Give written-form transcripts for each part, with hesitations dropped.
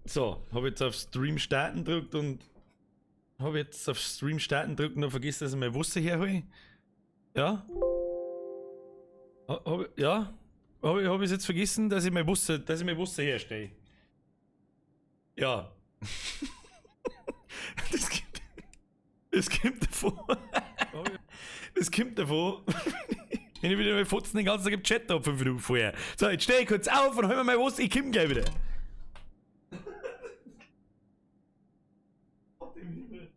So, habe jetzt auf Stream starten gedrückt und habe jetzt auf Stream starten gedrückt und vergessen, dass ich mein Wasser herhole. Ja? Hab, ja? Habe hab ich jetzt vergessen, dass ich mein Wasser, dass ich mein Wasser herstelle? Ja. Das kommt, das kommt davon. Das kommt davon, wenn ich wieder mal Fotzen den ganzen Tag im Chat hab, 5 Minuten vorher. So, jetzt steh ich kurz auf und hol mir mein Wasser, ich komm gleich wieder. Gott im Himmel.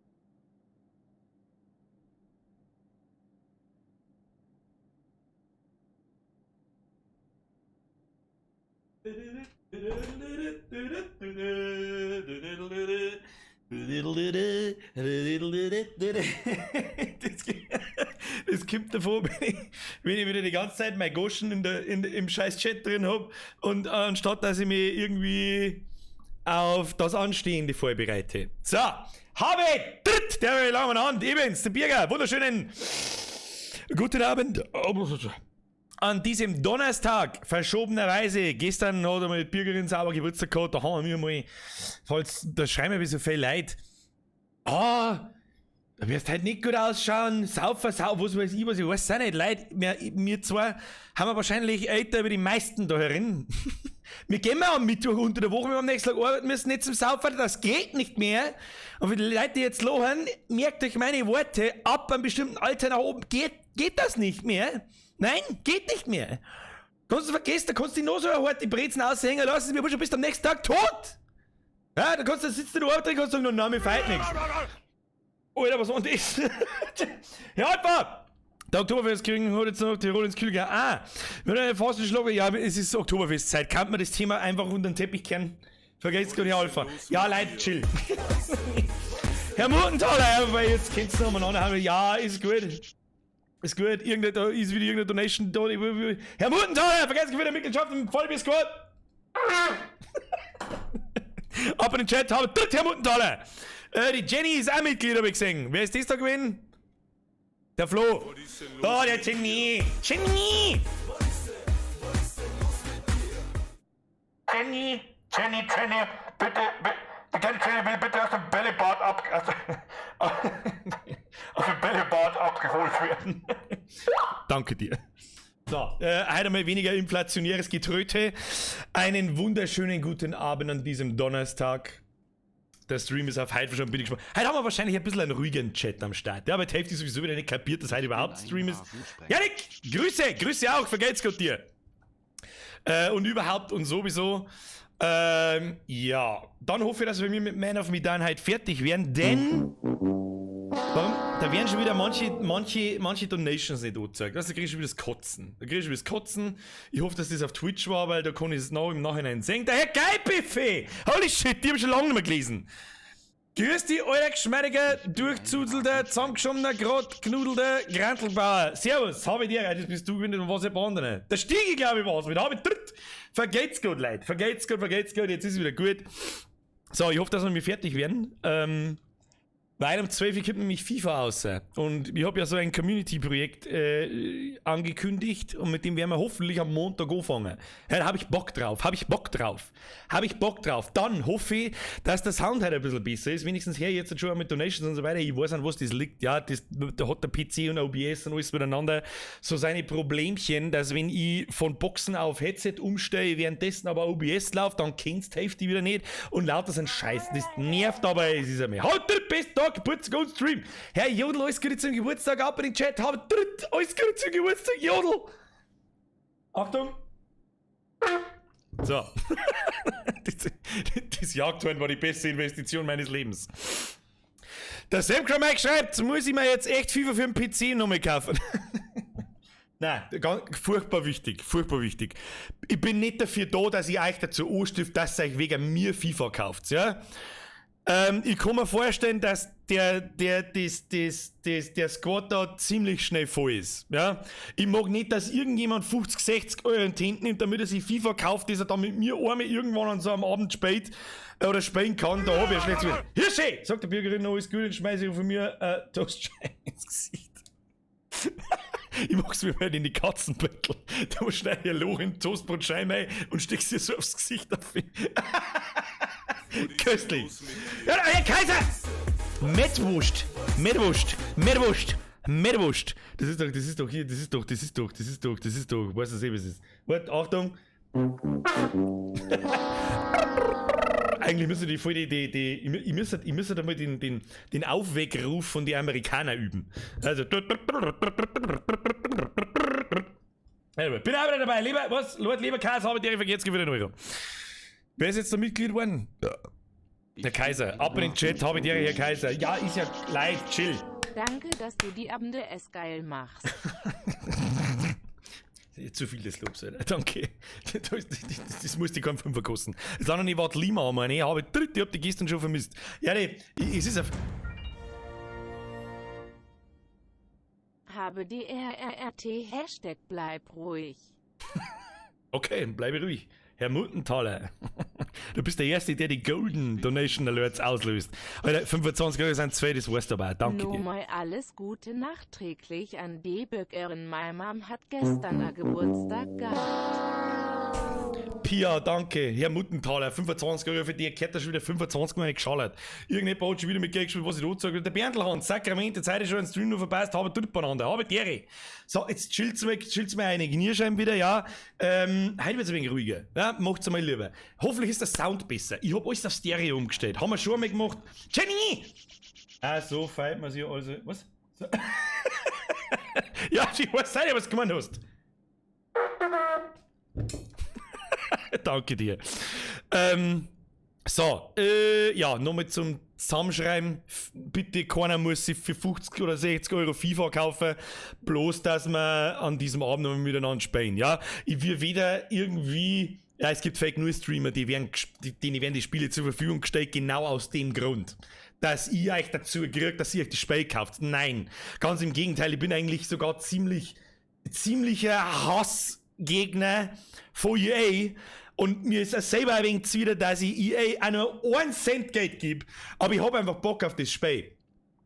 Das, das kommt davor, wenn ich wieder die ganze Zeit mein Goschen im scheiß Chat drin hab und anstatt dass ich mich irgendwie auf das Anstehende vorbereite. So, habe dritt, der lange Hand, ich bin's, der Birger, wunderschönen guten Abend. An diesem Donnerstag, verschobenerweise, gestern hat einmal die Birgerin sauber Geburtstag gehabt, da haben wir mal, falls, da schreiben wir so viel Leid. Ah, da wirst halt nicht gut ausschauen, saufer, sau, was weiß ich, was ich weiß auch nicht. Leute, wir zwei haben wir wahrscheinlich älter wie die meisten da herin. Wir gehen mal am Mittwoch unter der Woche, wenn wir am nächsten Tag arbeiten müssen, nicht zum Saufen, das geht nicht mehr. Und für die Leute, die jetzt lachen, merkt euch meine Worte, ab einem bestimmten Alter nach oben geht das nicht mehr. Nein, geht nicht mehr. Kannst du vergessen, da kannst du die noch so eine harte Brezen aushängen lassen, wir schon bis am nächsten Tag tot. Ja, da kannst du sitzen in der Arbeit drin, kannst du sagen, nein, mir feiert nichts. Alter, was war denn das? Ja, Alpha! Der Oktoberfest kriegen hat jetzt noch Tirol ins Kühlger. Ah, wenn eine Fastenschlager, ja, es ist Oktoberfestzeit. Kann man das Thema einfach unter den Teppich kehren? Vergesst gar nicht, Alpha. Ja, Leute, chill. Herr Mutenthaler, weil jetzt kennst du noch mal ja, ist gut. Ist gut, irgendeine, da ist wieder irgendeine Donation da. Herr Mutenthaler, vergesst nicht wieder Mitgliedschaft im Vollbier-Squad. Ab in den Chat, habe dritt Herr Mutenthaler. Die Jenny ist auch Mitglied, hab ich gesehen. Wer ist das da gewesen? Der Flo. Oh, der Jenny. Jenny! Jenny, Jenny, Jenny, bitte, bitte, die kleine Jenny will bitte aus dem Bällebad ab, aus dem Bällebad abgeholt werden. Danke dir. So, heute mal weniger inflationäres Getröte. Einen wunderschönen guten Abend an diesem Donnerstag. Der Stream ist auf heute schon, bin ich gespannt. Heute haben wir wahrscheinlich ein bisschen einen ruhigen Chat am Start. Ja, aber die Hälfte ist sowieso wieder nicht kapiert, dass heute überhaupt Stream ist. Janik, Grüße, Grüße auch, vergelt's Gott dir. Und überhaupt und sowieso. Ja, dann hoffe ich, dass wir mit Man of Medan heute fertig werden, denn warum? Da werden schon wieder manche Donations nicht angezeigt. Weißt du, da kriegst du wieder das Kotzen. Da kriegst du wieder das Kotzen. Ich hoffe, dass das auf Twitch war, weil da kann ich es noch im Nachhinein sehen. Der Herr Geilbuffet! Holy shit, die hab ich schon lange nicht mehr gelesen. Grüß dich, alter geschmeidiger, durchzuzelter, zusammengeschobener, grad knudelter Grantelbauer. Servus, hab ich dir, das bist du gewesen und was ich bei anderen. Der Stiegi, glaub ich, war's. Mit hab ich dritt. Vergelt's gut, Leute. Vergelt's gut, vergelt's gut. Jetzt ist es wieder gut. So, ich hoffe, dass wir mit fertig werden. Weil um 12 Uhr kommt nämlich FIFA raus. Und ich hab ja so ein Community-Projekt angekündigt und mit dem werden wir hoffentlich am Montag anfangen. Ja, da hab ich Bock drauf, hab ich Bock drauf, hab ich Bock drauf. Dann hoffe ich, dass der Sound halt ein bisschen besser ist. Wenigstens her jetzt schon mit Donations und so weiter. Ich weiß nicht, was das liegt. Ja, das, da hat der PC und OBS und alles miteinander so seine Problemchen, dass wenn ich von Boxen auf Headset umstehe, währenddessen aber OBS läuft, dann kennst du die Hälfte wieder nicht und lauter so ein Scheiß. Das nervt aber, es ist ja mehr. Halt den besten Tag! Geburtstag und Stream. Herr Jodl, alles Gute zum Geburtstag, ab in den Chat, hab dritt, alles Gute zum Geburtstag, Jodl. Achtung. So. Das Jagdhorn war die beste Investition meines Lebens. Der Sam Mike schreibt, muss ich mir jetzt echt FIFA für den PC nochmal kaufen? Nein, ganz, furchtbar wichtig, furchtbar wichtig. Ich bin nicht dafür da, dass ich euch dazu anstifte, dass ihr euch wegen mir FIFA kauft, ja? Ich kann mir vorstellen, dass der Squad da ziemlich schnell voll ist. Ja? Ich mag nicht, dass irgendjemand 50, 60 Euro in die Hände nimmt, damit er sich FIFA kauft, dass er dann mit mir einmal irgendwann an so einem Abend spielt, oder spielen kann. Da hab ich ja schlecht zu. Hirschi! Sagt der Bürgerin, alles gut, dann schmeiße ich von mir Toastscheibe ins Gesicht. Ich mach's mir mal in die Katzenbettel. Da schneide ich ein Loch in den Toastbrotscheibe ein und steck's dir so aufs Gesicht auf. Köstlich. Ja, Herr Kaiser! Mettwurst! Mettwurst! Mettwurst! Mettwurst! Das ist doch, das ist doch hier, das ist doch, das ist doch, das ist doch, das ist doch, weißt du, was es ist. Warte, Achtung! Eigentlich müsste die voll die, ich müsste da mal den Aufweckruf von den Amerikanern üben. Also. Bin auch wieder dabei. Lieber, was? Lord Leberkäse, habe ich dir vergessen, wieder Euro. Wer ist jetzt da Mitglied geworden? Der Kaiser. Ab in den Chat, habe ich dir, Herr Kaiser. Ja, ist ja leid, chill. Danke, dass du die Abende es geil machst. Zu viel des Lobs, Alter. Danke. Das muss die keinen Fünfer kosten. Das andere nicht war Lima, meine ich habe dritte, ich hab die gestern schon vermisst. Ja, nee, es ist auf. Habe die RRRT #BleibRuhig. Okay, bleibe ruhig. Herr Muttenthaler, du bist der Erste, der die Golden Donation Alerts auslöst. Alter, 25 € sind zwei, das weißt du aber. Danke dir. Nochmal alles Gute nachträglich an die Bürgerin. My Mom hat gestern a Geburtstag gehabt. Pia, danke. Herr Muttenthaler, 25 Euro für dich. Kehrt da schon wieder 25 Mal nicht geschallert. Irgendjemand hat schon wieder mit Geld gespielt, was ich da sage. Der Berndl Sakrament, jetzt heute schon einen Stream nur verpasst, habe tut beieinander, habe die Ehre. So, jetzt chillt's mal eine Knierscheiben wieder, ja. Heute wird's ein wenig ruhiger. Ja, macht's einmal lieber. Hoffentlich ist der Sound besser. Ich hab alles auf Stereo umgestellt. Haben wir schon einmal gemacht. Jenny! Ah, so feiert man sich also. Was? So. Ja, ich weiß nicht, was du gemeint hast. Danke dir. So, ja, nochmal zum Zusammenschreiben. Bitte, keiner muss sich für 50 oder 60 Euro FIFA kaufen, bloß dass wir an diesem Abend noch miteinander spielen. Ja, ich will weder irgendwie, ja, es gibt Fake News Streamer, denen werden die Spiele zur Verfügung gestellt, genau aus dem Grund, dass ihr euch dazu kriegt, dass ihr euch das Spiel kauft. Nein, ganz im Gegenteil, ich bin eigentlich sogar ziemlicher Hassgegner von EA. Und mir ist es selber ein wenig zuwider, dass ich EA auch nur 1 Cent Geld gebe. Aber ich hab einfach Bock auf das Spiel.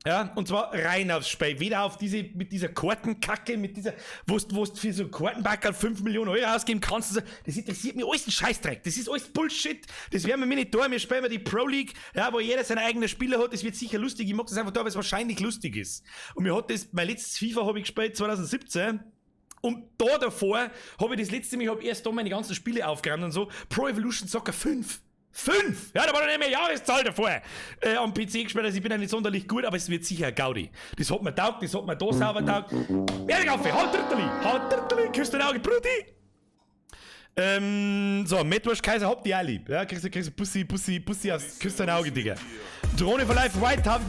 Ja, und zwar rein aufs Spiel. Weder auf diese, mit dieser Kartenkacke, mit dieser, wo du für so Kartenbackerl 5 Millionen Euro ausgeben kannst. Und so. Das interessiert mich alles ein Scheißdreck. Das ist alles Bullshit. Das werden wir mir nicht da. Wir spielen wir die Pro League, ja, wo jeder seinen eigenen Spieler hat. Das wird sicher lustig. Ich mag das einfach da, weil es wahrscheinlich lustig ist. Und mir hat das, mein letztes FIFA habe ich gespielt 2017. Und da davor habe ich das letzte Mal, ich habe erst da meine ganzen Spiele aufgeräumt und so, Pro Evolution Soccer 5. 5! Ja, da war noch nicht mehr Jahreszahl davor. Am PC gespielt, also ich bin ja nicht sonderlich gut, aber es wird sicher ein Gaudi. Das hat mir taugt, das hat mir da sauber taugt. Berg auf, haut Dritterli, haut Dritterli, küsst dein Auge, Brudi! So, Mettwurst Kaiser, habt ihr auch lieb. Ja, kriegst du Bussi, Bussi, Bussi aus, küsst dein Auge, Digga. Drohne for Life, White Hub,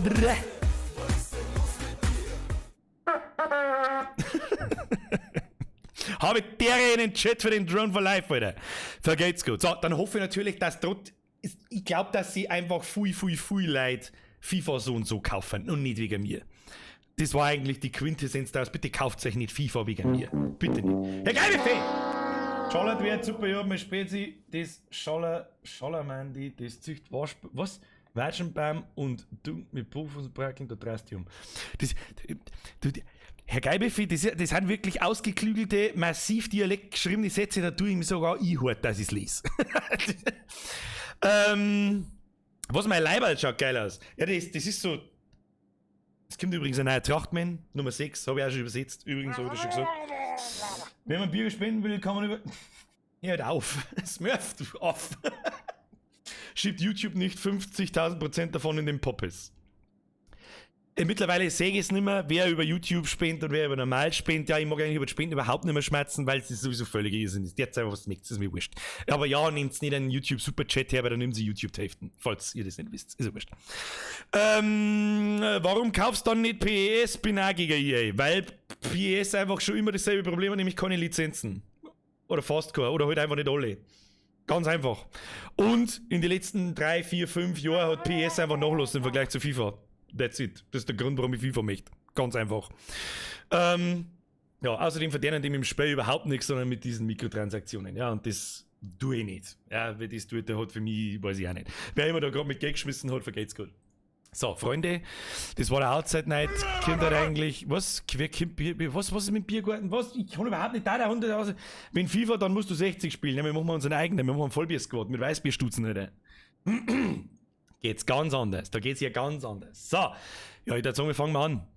Habe dere in den Chat für den Drone for Life, Alter. Vergeht's gut. So, dann hoffe ich natürlich, dass dort. Ich glaube, dass sie einfach viel, viel, viel Leute FIFA so und so kaufen und nicht wegen mir. Das war eigentlich die Quintessenz daraus. Bitte kauft euch nicht FIFA wegen mir. Bitte nicht. Herr Geile Schallert wird super, ja, man spielt sie. Das Schaller, Schallermann, das zücht was? Was? Watschenbaum und du mit Buchfußbracken, da drehst du um. Das, du, Herr Geibeffi, das sind wirklich ausgeklügelte, massiv Dialekt geschriebene Sätze, da tue ich mir sogar ich hart, dass ich es lese. Was mein Leiberl schaut geil aus. Ja, das ist so. Es kommt übrigens ein neuer Trachtmann, Nummer 6, habe ich auch schon übersetzt. Übrigens habe ich das schon gesagt. Wenn man Bier spenden will, kann man über. Hört auf. Smurf, du auf. Schiebt YouTube nicht 50.000% davon in den Poppes. Mittlerweile sehe ich es nicht mehr, wer über YouTube spendet und wer über normal spendet. Ja, ich mag eigentlich über die Spenden überhaupt nicht mehr schmerzen, weil es sowieso völlig Irrsinn ist. Derzeit einfach was nichts, ist mir wurscht. Aber ja, nehmt nicht einen YouTube Superchat her, weil dann nehmen sie YouTube-Hälften, falls ihr das nicht wisst. Ist ja wurscht. Warum kaufst du dann nicht PES? Bin auch gegen EA. Weil PES einfach schon immer dasselbe Problem hat, nämlich keine Lizenzen. Oder fast keine, oder halt einfach nicht alle. Ganz einfach. Und in den letzten 3, 4, 5 Jahren hat PES einfach nachgelassen im Vergleich zu FIFA. That's it. Das ist der Grund, warum ich FIFA möchte. Ganz einfach. Ja, außerdem verdienen die mit dem Spiel überhaupt nichts, sondern mit diesen Mikrotransaktionen. Ja, und das tue ich nicht. Ja, wer das tut, der hat für mich, weiß ich auch nicht. Wer immer da gerade mit Geld geschmissen hat, vergeht's gut. So, Freunde, das war der Outside Night. Kommt halt eigentlich, was? Wer kommt Bier, was ist mit dem Biergarten? Was? Ich kann überhaupt nicht da, der 100.000. Wenn FIFA, dann musst du 60 spielen. Ja, wir machen unseren eigenen, wir machen einen Vollbier-Squad mit Weißbierstutzen, Alter. Geht's ganz anders. Da geht's ja ganz anders. So, ja, ich würde sagen, wir fangen mal an.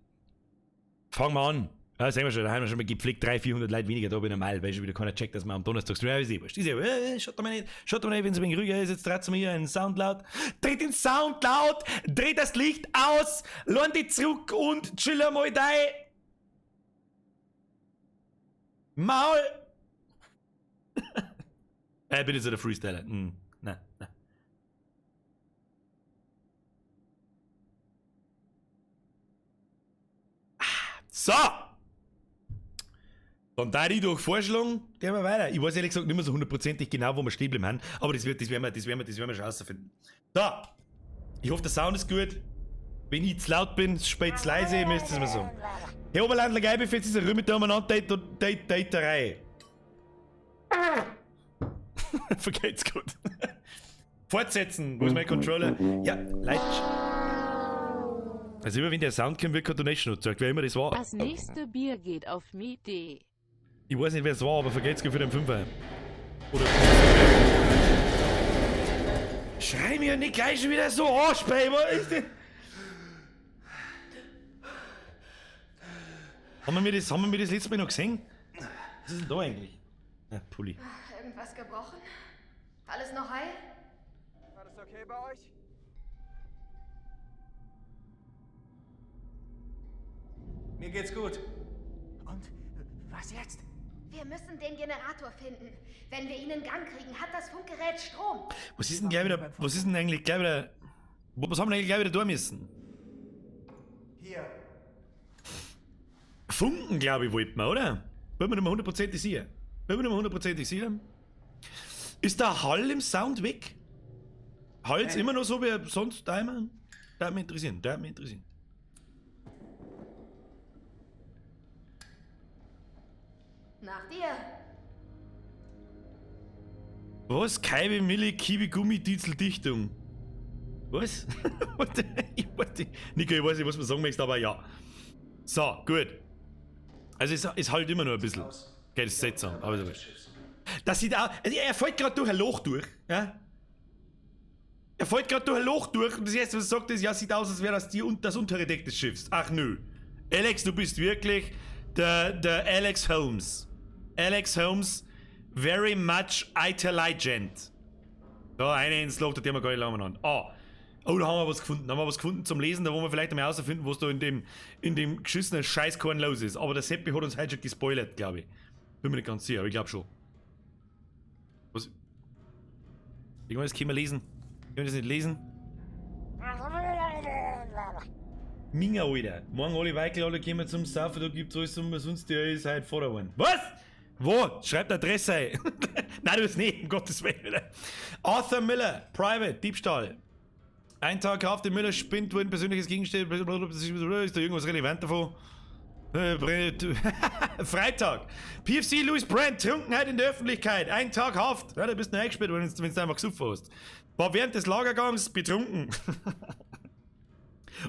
Fangen wir an. Ja, sehen wir schon, da haben wir schon mal gepflegt 300, 400 Leute weniger da bei normal, weil schon wieder keiner checkt, dass wir am Donnerstag streamen. Ist eh wurscht. Ist ja, schaut doch mal nicht, schaut doch mal nicht, wenn es ein wenig ruhiger ist, jetzt dreht mir hier einen Sound laut. Dreht den Sound laut, dreht das Licht aus, lohnt die zurück und chill mal dein Maul. Bin ich so der Freestyler. Nein, nein. So! Dann da ich durch vorschlagen, gehen wir weiter. Ich weiß ehrlich gesagt nicht mehr so hundertprozentig genau, wo wir stehen bleiben haben, aber das werden wir schon rausfinden. So! Ich hoffe, der Sound ist gut. Wenn ich zu laut bin, spät zu leise, müsst ihr es mir sagen. Herr Oberlandler Geibefetz ist eine Rümme da umeinander, Daterei. Vergeht's gut. Fortsetzen. Wo ist mein Controller? Ja, Leute. Also immer wenn der Sound kommt, wird keine Donation angezeigt, wer immer das war. Das nächste Bier geht auf MID. Ich weiß nicht, wer es war, aber vergeht's für den Fünfer. Oder. Schrei mir nicht gleich schon wieder so an, Spey, was ist denn? Haben wir das letzte Mal noch gesehen? Was ist denn da eigentlich? Ah, Pulli. Irgendwas gebrochen? Alles noch heil? Alles okay bei euch? Mir geht's gut. Und was jetzt? Wir müssen den Generator finden. Wenn wir ihn in Gang kriegen, hat das Funkgerät Strom. Was ist denn gleich wieder? Was ist denn eigentlich gleich wieder? Was haben wir eigentlich gleich wieder da müssen? Hier. Funken, glaube ich, wollten wir, oder? Wollen wir nicht mehr hundertprozentig sicher? Wollen wir nicht mehr hundertprozentig sicher? Ist der Hall im Sound weg? Hallt's immer noch so wie sonst? Da immer? Da hat mich interessieren, da hat mich interessieren. Nach dir. Was? Kaibe, Mille, Kiwi, Gummi, Diesel, Dichtung. Was? Nico, ich weiß nicht, was man sagen möchte, aber ja. So, gut. Also es ist halt immer nur ein bisschen. Okay, das ist seltsam, aber so. Das sieht auch. Also er fällt gerade durch ein Loch durch. Ja? Er fällt gerade durch ein Loch durch und das erste, was er sagt, ist, ja, sieht aus, als wäre das das untere Deck des Schiffs. Ach nö. Alex, du bist wirklich der Alex Holmes. Alex Holmes, very much intelligent. Da, eine ins Loch, da die haben wir gar nicht lange miteinander. Ah. Oh, da haben wir was gefunden. Da haben wir was gefunden zum Lesen, da wollen wir vielleicht einmal herausfinden, was da in dem geschissenen Scheißkorn los ist. Aber der Seppi hat uns heute schon gespoilert, glaube ich. Bin mir nicht ganz sicher, aber ich glaube schon. Was? Irgendwas können wir lesen. Können wir das nicht lesen? Minga, Alter. Morgen alle Weikel, alle kommen zum Saufen, da gibt's alles umsonst, der ist heute Vater geworden. Was? Wo? Schreibt Adresse ein. Nein, du bist nicht, um Gottes Willen. Arthur Miller, Private, Diebstahl. Ein Tag auf dem Miller spinnt, wurden persönliches Gegenstand. Ist da irgendwas relevant davon? Freitag. PFC Louis Brandt, Trunkenheit in der Öffentlichkeit. Ein Tag Haft. Ja, da bist du eingesperrt, wenn du einfach gesoffen hast. War während des Lagergangs betrunken.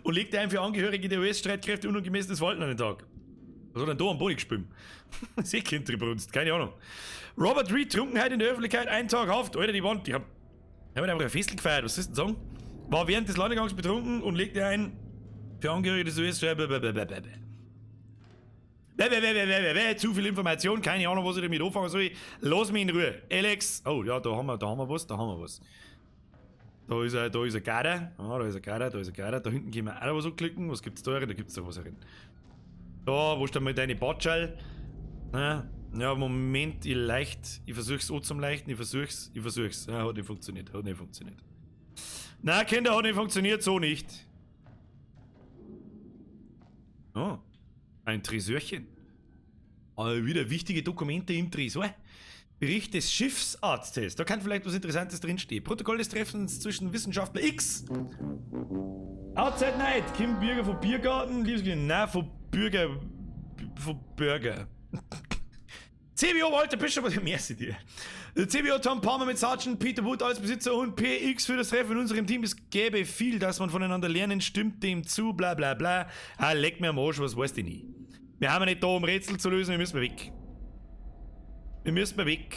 Und legte ein für Angehörige der US-Streitkräfte unangemessenes Verhalten an den Tag. Was hat denn da am Boden gespielt? Seekind gebrunst, keine Ahnung. Robert Reed, Trunkenheit in der Öffentlichkeit, ein Tag Haft. Alter, die Wand, die haben einfach ein Festel gefeiert. Was ist denn sagen? War während des Landegangs betrunken und legte ein für Angehörige des US-Streitkräfte. Zu viel Information, keine Ahnung, was ich damit anfangen soll. Lass mich in Ruhe. Alex, oh ja, da haben wir was, da haben wir was. Da ist ein Gader, ah, da ist ein Gader, da ist ein Gader. Da hinten können wir auch noch was anklicken. Was gibt's da? Da gibt's da was drin. Da, wo ist denn mal deine Batschall? Ja, Moment, ich versuch's auch zum Leichten, ich versuch's. Ja, hat nicht funktioniert, hat nicht funktioniert. Na, Kinder, hat nicht funktioniert, so nicht. Oh, ein Tresorchen. Aber wieder wichtige Dokumente im Tresor. Bericht des Schiffsarztes. Da kann vielleicht was Interessantes drinstehen. Protokoll des Treffens zwischen Wissenschaftler X. Outside Night. Kim Bürger von Biergarten. Liebesglück. Nein, von Bürger. Von Burger. CBO Walter Bischof. Merci dir. CBO Tom Palmer mit Sergeant Peter Wood als Besitzer und PX für das Treffen in unserem Team. Es gäbe viel, dass man voneinander lernen, stimmt dem zu, bla bla bla. Ah, leck mir am Arsch, was weiß ich nie. Wir haben ja nicht da, um Rätsel zu lösen, wir müssen mal weg. Wir müssen mal weg.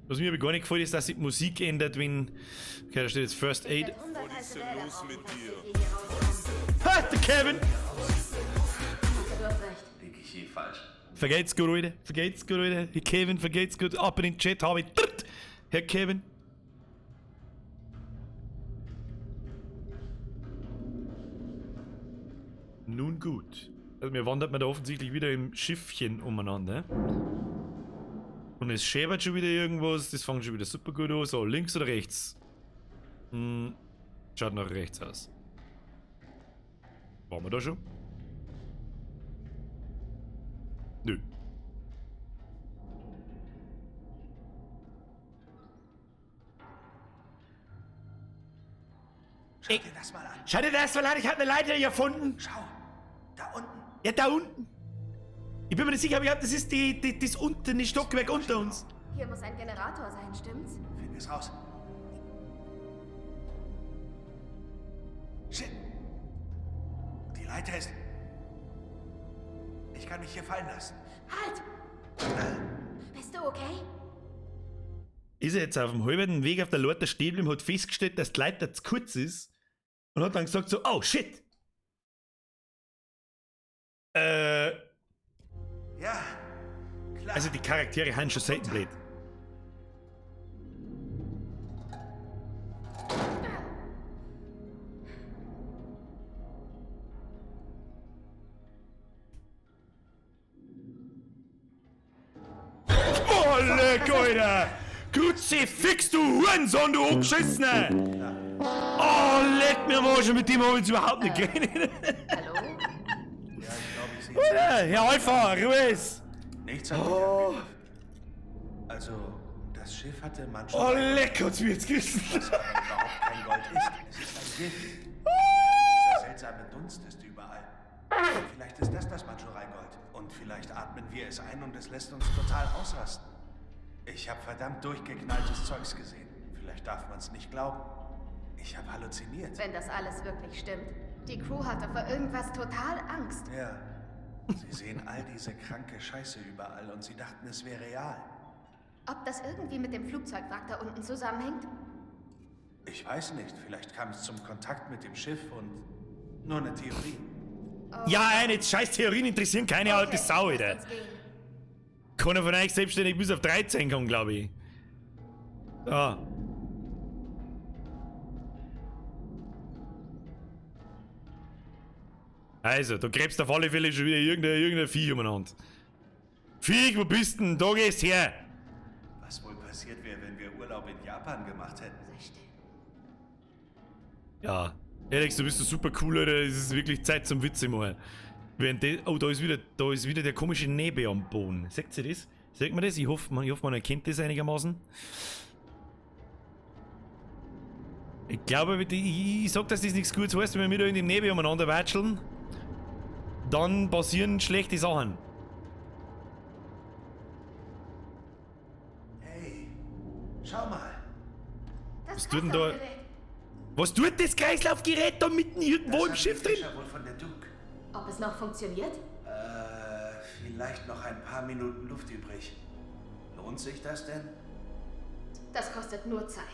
Was mir aber gar nicht gefällt, ist, dass sich die Musik ändert, wenn... Okay, da steht jetzt First Aid. Was ist denn los mit dir? Ha, der Kevin! Du hast recht. Lieg ich hier falsch? Vergeht's gut, Alter. Vergeht's gut, Alter. Herr Kevin, vergeht's gut. Ab in den Chat habe ich. Herr Kevin. Nun gut. Also mir wandert man da offensichtlich wieder im Schiffchen umeinander. Und es schäbert schon wieder irgendwas. Das fängt schon wieder super gut an. So, links oder rechts? Hm, schaut nach rechts aus. Waren wir da schon? Nö. Schau dir das mal an. Schau dir das mal an, ich hab eine Leiter gefunden. Schau, da unten. Ja, da unten. Ich bin mir nicht sicher, aber ich glaub, das ist das unten, das Stockwerk unter uns. Hier muss ein Generator sein, stimmt's? Finden wir es raus. Shit. Die Leiter ist... Ich kann mich hier fallen lassen. Halt! Bist du okay? Ist er jetzt auf dem halben Weg auf der Leiter stehen geblieben, hat festgestellt, dass die Leiter zu kurz ist und hat dann gesagt so, oh shit. Ja, klar. Also die Charaktere haben schon selten blöd. Oh, leck, Alter! Kruzifix, du Hurensohn, du Angeschissener! Oh, leck mir mal schon, mit dem hab ich jetzt überhaupt nicht gerechnet. Hallo? Ja, ich glaube, ich sehe Alter, Herr Alpha, Ruhe! Nichts hat mich angegriffen. Also, das Schiff hatte manchmal... Oh, leck, hat's mir jetzt gerissen. Was aber überhaupt kein Gold ist. Es ist ein Gift. Dieser seltsame Dunst ist überall. Vielleicht ist das das Mandschurei-Gold. Und vielleicht atmen wir es ein und es lässt uns total ausrasten. Ich habe verdammt durchgeknalltes Zeugs gesehen. Vielleicht darf man's nicht glauben. Ich habe halluziniert. Wenn das alles wirklich stimmt. Die Crew hatte vor irgendwas total Angst. Ja. Sie sehen all diese kranke Scheiße überall und sie dachten, es wäre real. Ob das irgendwie mit dem Flugzeugwrack da unten zusammenhängt? Ich weiß nicht. Vielleicht kam es zum Kontakt mit dem Schiff und nur eine Theorie. Ja, eine scheiß Theorien interessieren keine alte Sau, lass Alter. uns gehen. Keiner von euch selbstständig bis auf 13 kommen, glaube ich. Da. Also, du gräbst auf alle Fälle schon wieder irgendein Viech umeinander. Viech, wo bist denn? Da gehst her! Was wohl passiert wäre, wenn wir Urlaub in Japan gemacht hätten? Sei still. Ja. Alex, du bist so super cool, Alter. Es ist wirklich Zeit zum Witze machen. Während de, oh, da ist wieder der komische Nebel am Boden. Seht ihr das? Seht man das? Ich hoffe, man erkennt das einigermaßen. Ich glaube, ich sag, dass das nichts Gutes heißt, wenn wir da in dem Nebel umeinander watscheln. Dann passieren schlechte Sachen. Hey, schau mal. Das Was tut denn da? Kreislaufgerät. Was tut das Kreislaufgerät da mitten irgendwo Das im haben Schiff die drin? Fischer wohl von der Duke. Ob es noch funktioniert? Vielleicht noch ein paar Minuten Luft übrig. Lohnt sich das denn? Das kostet nur Zeit.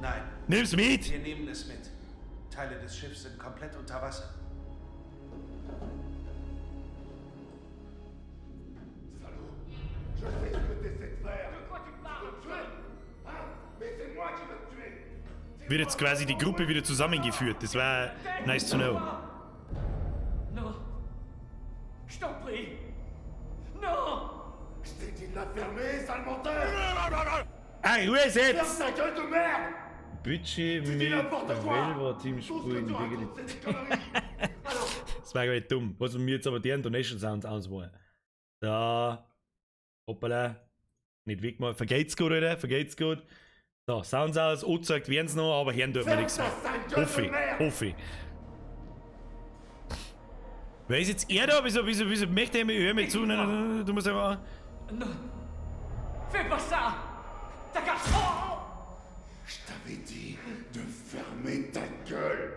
Nein. Nimm's mit! Wir nehmen es mit. Teile des Schiffs sind komplett unter Wasser. Wird jetzt quasi die Gruppe wieder zusammengeführt. Das war nice to know. Non. Je t'en prie. Non. Je t'ai dit de la fermer, sale menteur! Ah, Ruhe jetzt! Ferme ta gueule de merde! Budget Tu dis mit n'importe quoi! Velva Team Tout ce que spielen. tu racontes, c'est des conneries! Alors, Das war gar nicht dumm. Was mir jetzt aber deren Donation Sounds aus war. Da. Hoppala. Nicht weggemacht. Vergeht's gut, Alter. Vergeht's gut. So, Sounds aus. Angezeigt werden's noch, aber hören tut man nichts mehr. Hoffe ich. Hoffe ich. Wer ist jetzt er da? Wieso möchte er mir, hör mir zu? Nein, nein, nein, du musst einfach. Non. Fais pas ça. T'as qu'à... Oh. Je t'avais dit de fermer ta gueule!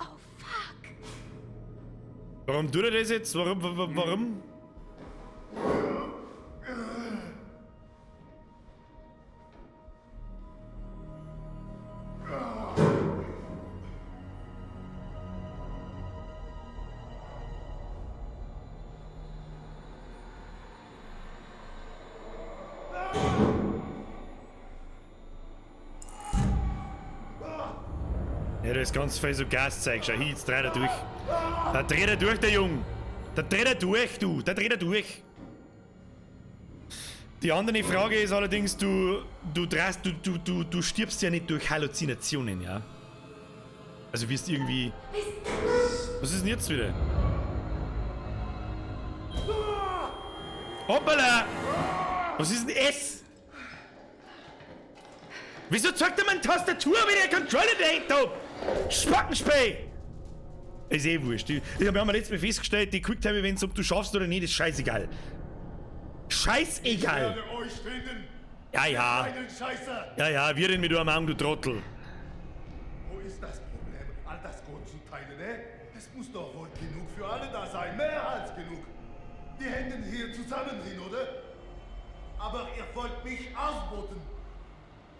Oh, fuck! Warum tut er das jetzt? Warum? Warum? Ja, da ist ganz viel so Gaszeug. Schau hier, jetzt dreht er durch. Da dreht er durch, der Jung. Da dreht er durch, du. Da dreht er durch. Die andere Frage ist allerdings, du stirbst ja nicht durch Halluzinationen, ja? Also wirst irgendwie... Was ist denn jetzt wieder? Hoppala! Was ist denn S? Wieso zeigt er meine Tastatur, wenn ich einen Controller in der Hand hab? Spackenspäh! Ist eh wurscht. Ich hab ja letztes Mal festgestellt, die Quicktime-Events, ob du schaffst oder nicht, ist scheißegal. Scheißegal! Ich werde euch finden. Ja, ja. Ja, ja, wir reden mit einem Augen, du Trottel. Wo ist das Problem, all das Gold zu teilen, ne? Es muss doch wohl genug für alle da sein, mehr als genug. Die hängen hier zusammen hin, oder? Aber ihr wollt mich ausboten.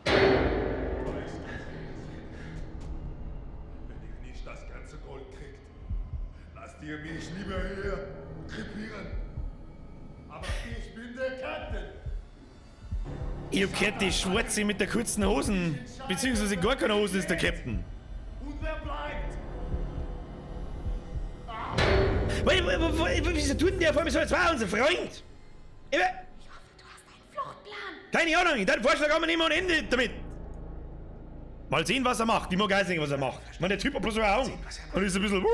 Wenn ihr nicht das ganze Gold kriegt, lasst ihr mich lieber hier krepieren. Aber ich bin der Captain. Ich hab gehört, die Schwarze mit der kurzen Hosen, beziehungsweise gar keine Hosen, ist der Captain. Und wer bleibt? Wieso tut denn der vor mir so, als war unser Freund? Ich hoffe, du hast einen Fluchtplan. Keine Ahnung, deinen Vorschlag haben wir nicht mehr und Ende damit. Mal sehen, was er macht. Ich mag auch sehen, was er macht. Ich meine, der Typ hat bloß eine Augen. Und ist ein bisschen...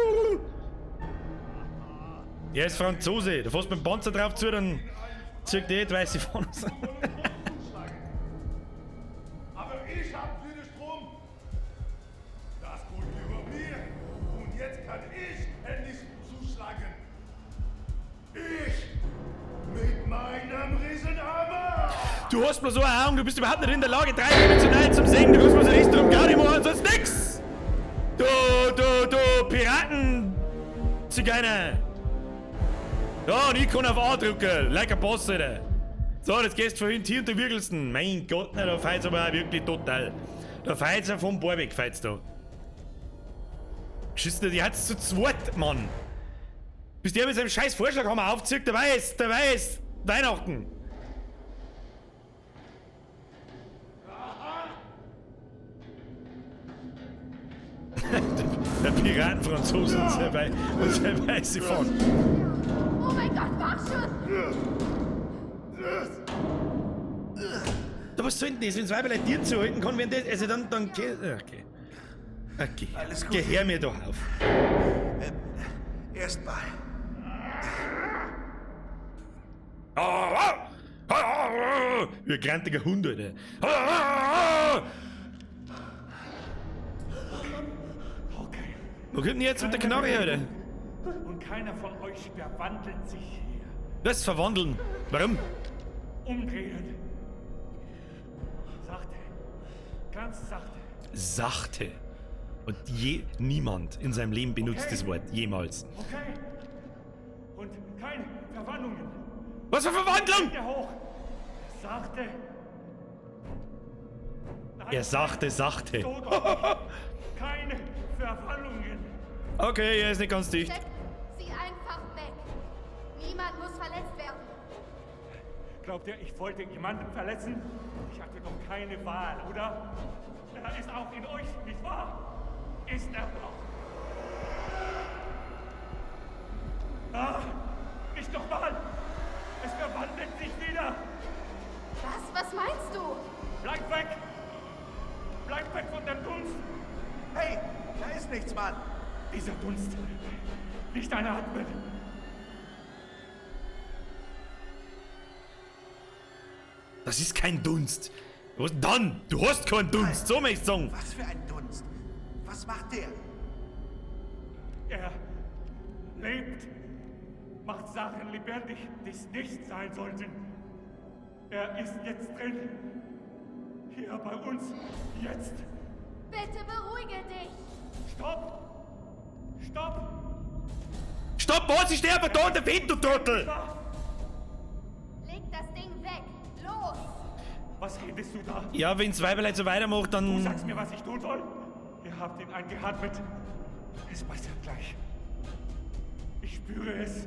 Er ist Franzose. Da fährst du mit dem Panzer drauf zu, dann zieht der die weiße Fahne. Aber ich hab wieder Strom. Das Gold gehört mir. Und jetzt kann ich endlich zuschlagen. Ich mit meinem Riesenhammer. Du hast bloß so eine Augen, du bist überhaupt nicht in der Lage, dreidimensional zum Sehen. Du kannst bloß rechts drum gar nicht machen, sonst nix. Du, Piraten! Zigeuner! Ja, und ich kann auf A drücken, like a Boss, Alter. So, jetzt gehst du vorhin hier und du wirkelst. Mein Gott, na, da feilt's aber auch wirklich total. Da feilt's ja vom Bohr weg, feilt's da. Geschissen, die hat's zu zweit, Mann. Bis der mit seinem scheiß Vorschlaghammer aufzieht, der weiß, Weihnachten. Der Piratenfranzose und sein weiße Fahne. Oh mein Gott, mach schon! Da was soll denn das, wenn Weiberlein dir zuhalten kann, wenn das. Also dann. Okay. Okay. Alles gut. Geh her mir doch auf. Erstmal. Wie ein grantiger Hund, Alter. Okay. Wo kommt denn jetzt mit der Knarre, Alter? Und keiner von euch verwandelt sich hier. Was verwandeln? Warum? Umdrehen. Sachte. Ganz sachte. Sachte. Und niemand in seinem Leben benutzt Okay. das Wort. Jemals. Okay. Und keine Verwandlungen. Was für Verwandlung? Hände hoch. Sachte. Nein, Er sachte, sachte. So doch nicht. Keine Verwandlungen. Okay, er ist nicht ganz dicht. Steck sie einfach weg. Niemand muss verletzt werden. Glaubt ihr, ich wollte jemanden verletzen? Ich hatte doch keine Wahl, oder? Er ist auch in euch, nicht wahr? Ist er doch. Ah, nicht nochmal! Es verwandelt sich wieder! Was? Was meinst du? Bleib weg! Bleib weg von dem Dunst! Hey, da ist nichts, Mann. Dieser Dunst! Nicht einatmen! Das ist kein Dunst. Was dann? Du hast keinen Dunst, so möchte ich sagen. Was für ein Dunst. Was macht der? Er lebt, macht Sachen lebendig, die es nicht sein sollten. Er ist jetzt drin. Hier bei uns. Jetzt. Bitte beruhige dich. Stopp! Stopp! Stopp, was? Ich stehe einfach da und der Wind, du Trottel! Leg das Ding weg. Los. Was redest du da? Ja, wenn's Weiberlein so weitermacht, dann... Du sagst mir, was ich tun soll? Ihr habt ihn eingeatmet. Es passiert gleich. Ich spüre es.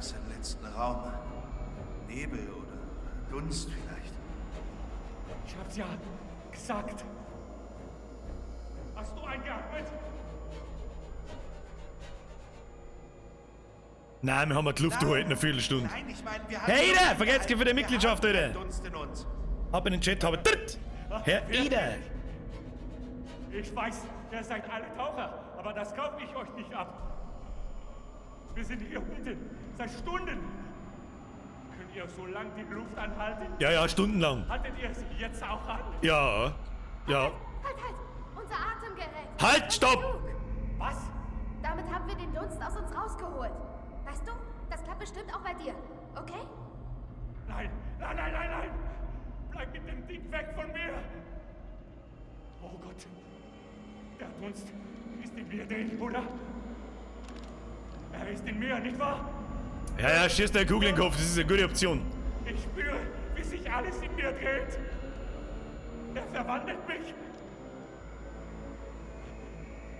Etwas im letzten Raum. Nebel oder Dunst vielleicht. Ich hab's ja gesagt. Hast du eingeatmet? Nein, wir haben die Luft gehalten, eine Viertelstunde. Nein, ich meine, wir haben. Hey, Ida, vergesst für die Mitgliedschaft, Alter. Dunst in uns. Ab in den Chat, habe Tritt. Herr Eder. Ich weiß, ihr seid alle Taucher, aber das kaufe ich euch nicht ab. Wir sind hier unten seit Stunden. Könnt ihr so lange die Luft anhalten? Ja, ja, stundenlang. Haltet ihr sie jetzt auch an? Ja, ja. Halt, halt! Unser Atemgerät! Halt, Unser stopp! Flug. Was? Damit haben wir den Dunst aus uns rausgeholt. Weißt du, das klappt bestimmt auch bei dir, okay? Nein, nein, nein, nein, nein! Bleib mit dem Ding weg von mir! Oh Gott! Der Dunst ist in mir drin, oder? Er ist in mir, nicht wahr? Ja, ja, schießt der Kugel in den Kopf, das ist eine gute Option. Ich spüre, wie sich alles in mir dreht. Er verwandelt mich.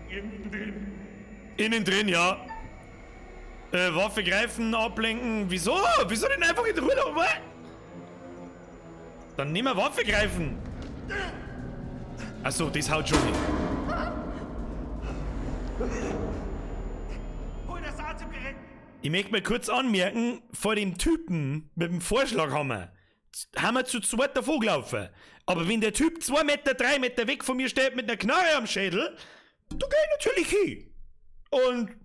Innen drin. Innen drin, ja. Waffe greifen, ablenken. Wieso? Wieso denn einfach in Ruhe? Was? Dann nehmen wir Waffe greifen. Achso, das haut schon nicht. Hol das Atemgerät! Ich möchte mal kurz anmerken, vor dem Typen mit dem Vorschlaghammer haben wir zu zweit davon gelaufen. Aber wenn der Typ 2 Meter, 3 Meter weg von mir steht mit einer Knarre am Schädel, da geh ich natürlich hin. Und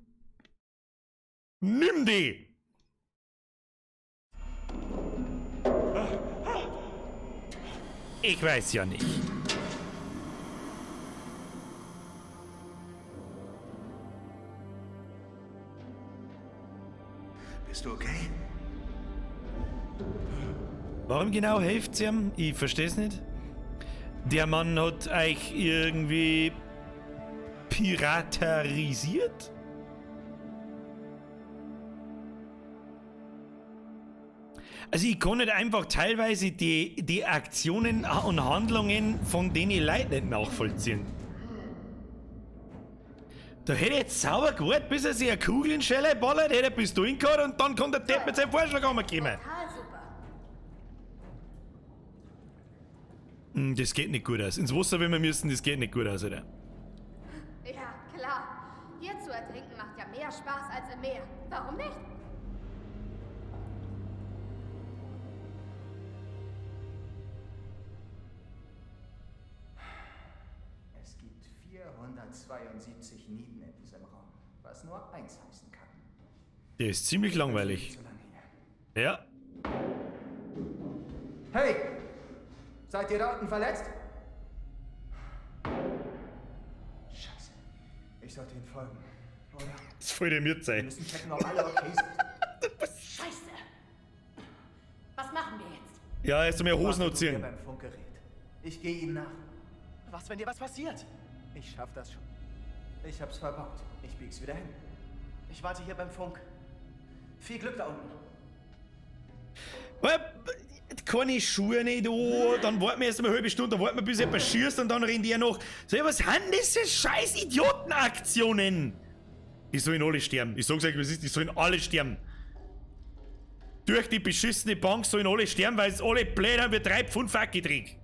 nimm die. Ich weiß ja nicht. Bist du okay? Warum genau hilft's ihm? Ich versteh's nicht. Der Mann hat euch irgendwie piraterisiert? Also ich kann nicht einfach teilweise die Aktionen und Handlungen von denen Leuten nicht nachvollziehen. Da hätte ich jetzt sauber gewartet, bis er sich eine Kugel in die Schelle ballert, hätte er bis dahin gehabt und dann kann der Depp mit seinem Vorschlag kommen. Total super. Das geht nicht gut aus. Ins Wasser, wenn wir müssen, das geht nicht gut aus, oder? Ja, klar. Hier zu ertrinken macht ja mehr Spaß als im Meer. Warum nicht? Es gibt 472 Nieten in diesem Raum, was nur eins heißen kann. Der ist ziemlich langweilig. Zu lange hier. Ja. Hey! Seid ihr da unten verletzt? Scheiße. Ich sollte ihnen folgen, oder? Das voll der mir Wir sein. müssen checken, ob alle okay sind. Scheiße! Was machen wir jetzt? Ja, erst einmal Hosen Warte du hier anziehen. beim Funkgerät. Ich gehe ihm nach. Was, wenn dir was passiert? Ich schaff das schon. Ich hab's verbockt. Ich bieg's wieder hin. Ich warte hier beim Funk. Viel Glück da unten. Weil, Keine Schuhe nicht an, dann warten wir erst einmal eine halbe Stunde, dann warten wir, bis jemand schießt und dann rennt er noch. So, ja, was sind das für scheiß Idiotenaktionen? Die sollen alle sterben. Ich sag's euch, was ist, die sollen alle sterben. Durch die beschissene Bank sollen alle sterben, weil es alle blöd haben, wir 3 Pfund Fackeltrick.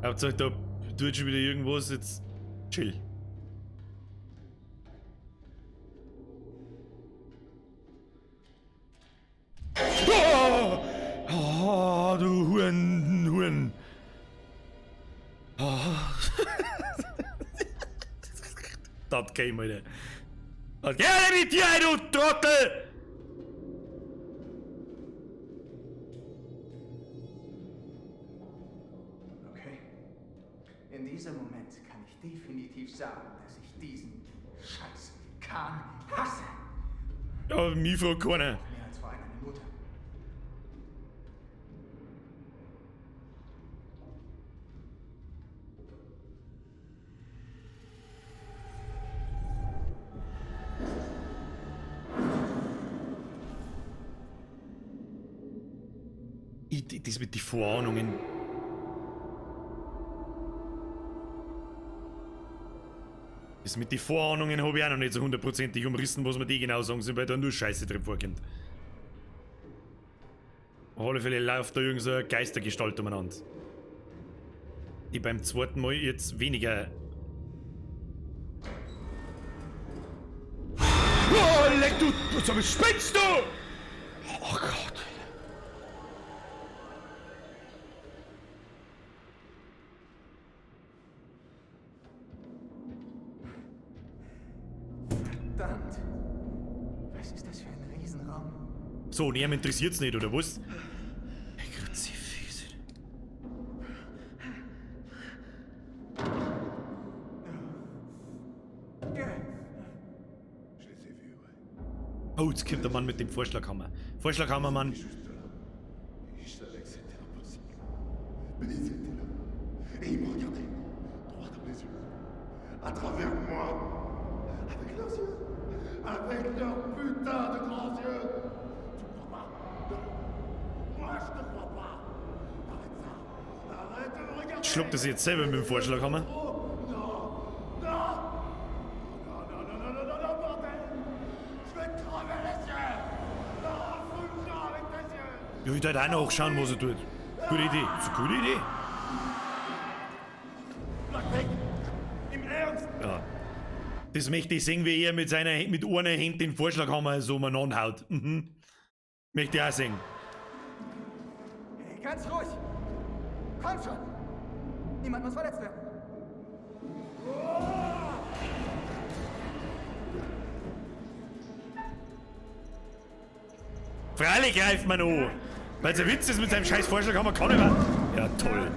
Hauptsache, da tut schon wieder irgendwas, jetzt chill. Oh! Oh, du Huren, Huren. Oh. Das geht, Alter. Das geht mit dir, du Trottel! Okay. In diesem Moment kann ich definitiv sagen, dass ich diesen scheiß Kahn hasse. Ja, mich fragt keiner. Mehr als vor einer Minute. Das mit den Vorahnungen. Das mit den Vorahnungen habe ich auch noch nicht so hundertprozentig umrissen, was mir die genau sagen sind, weil da nur Scheiße drin vorkommt. Auf alle Fälle läuft da irgend so eine Geistergestalt umeinander. Die beim zweiten Mal jetzt weniger. Oh, leck du! Was spinnst du? Oh Gott. Verdammt. Was ist das für ein Riesenraum? So, und ihm interessiert's nicht, oder was? Kruzifix. Oh, jetzt kommt der Mann mit dem Vorschlaghammer. Vorschlaghammermann. À travers moi, avec leurs yeux, avec leurs putains de grands yeux. Tu me crois pas? Non. Moi, je te crois pas. Arrête ça. Arrête de me regarder. Schluckt er sich jetzt selber mit dem Vorschlaghammer? Oh, non. Non. Non, non, non, non, non, non, non, bordel. Je vais te crever les yeux. Non, fous-le avec tes yeux. Ja, ich würde auch nachschauen, was er tut. Gute Idee. Das ist eine gute Idee. Bleib weg. Im Ernst. Ja. Das möchte ich sehen, wie er mit einer Hand den Vorschlaghammer so umeinander haut. Mhm. Möchte ich auch sehen. Hey, ganz ruhig. Komm schon. Niemand muss verletzt werden. Freilich greift man an. Weil es ein Witz ist mit seinem scheiß Vorschlaghammer, kann ich mehr. Ja, toll.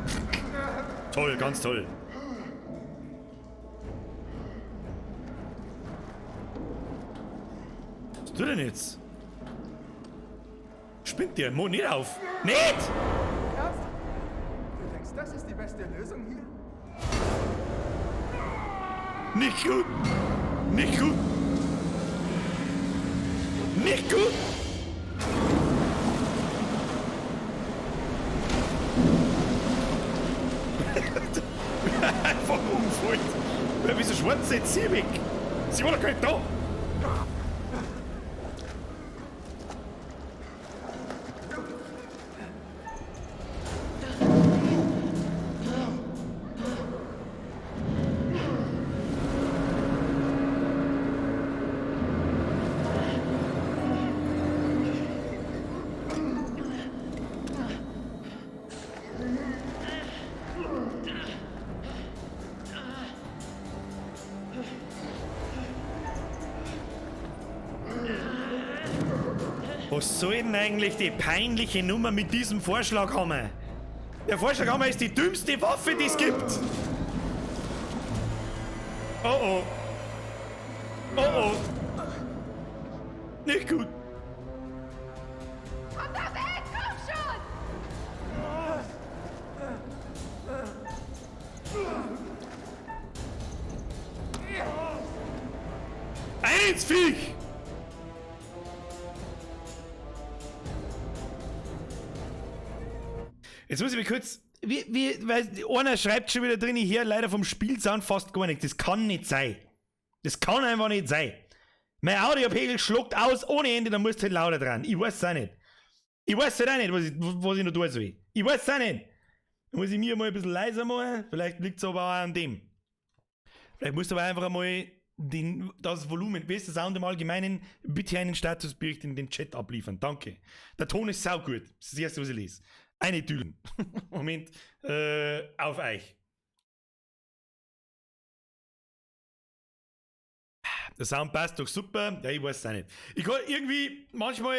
Toll, ganz toll. Was tut er denn jetzt? Spinnt der Mo nicht auf? Nicht! Ernst? Du denkst, das ist die beste Lösung hier? Nicht gut! Nicht gut! Nicht gut! Einfach umgefallen. Wieso schwarz jetzt sie weg? Sie war doch gar nicht da! Was soll denn eigentlich die peinliche Nummer mit diesem Vorschlaghammer? Der Vorschlaghammer ist die dümmste Waffe, die es gibt! Oh oh! Oh oh! Nicht gut! Komm da weg, komm schon! Eins, Viech! Jetzt muss ich mich kurz. Weil einer schreibt schon wieder drin, hier leider vom Spielsound fast gar nichts. Das kann nicht sein. Das kann einfach nicht sein. Mein Audiopegel schluckt aus ohne Ende, dann musst du halt lauter dran. Ich weiß es auch nicht. Ich weiß halt auch nicht, was ich noch tun soll. Ich weiß es auch nicht. Dann muss ich mir mal ein bisschen leiser machen. Vielleicht liegt es aber auch an dem. Vielleicht musst du aber einfach einmal das Volumen, wie ist der Sound im Allgemeinen, bitte einen Statusbericht in den Chat abliefern. Danke. Der Ton ist saugut. Das ist das Erste, was ich lese. Eine Dülen. Moment. Auf euch. Der Sound passt doch super. Ja, ich weiß es auch nicht. Ich kann irgendwie manchmal.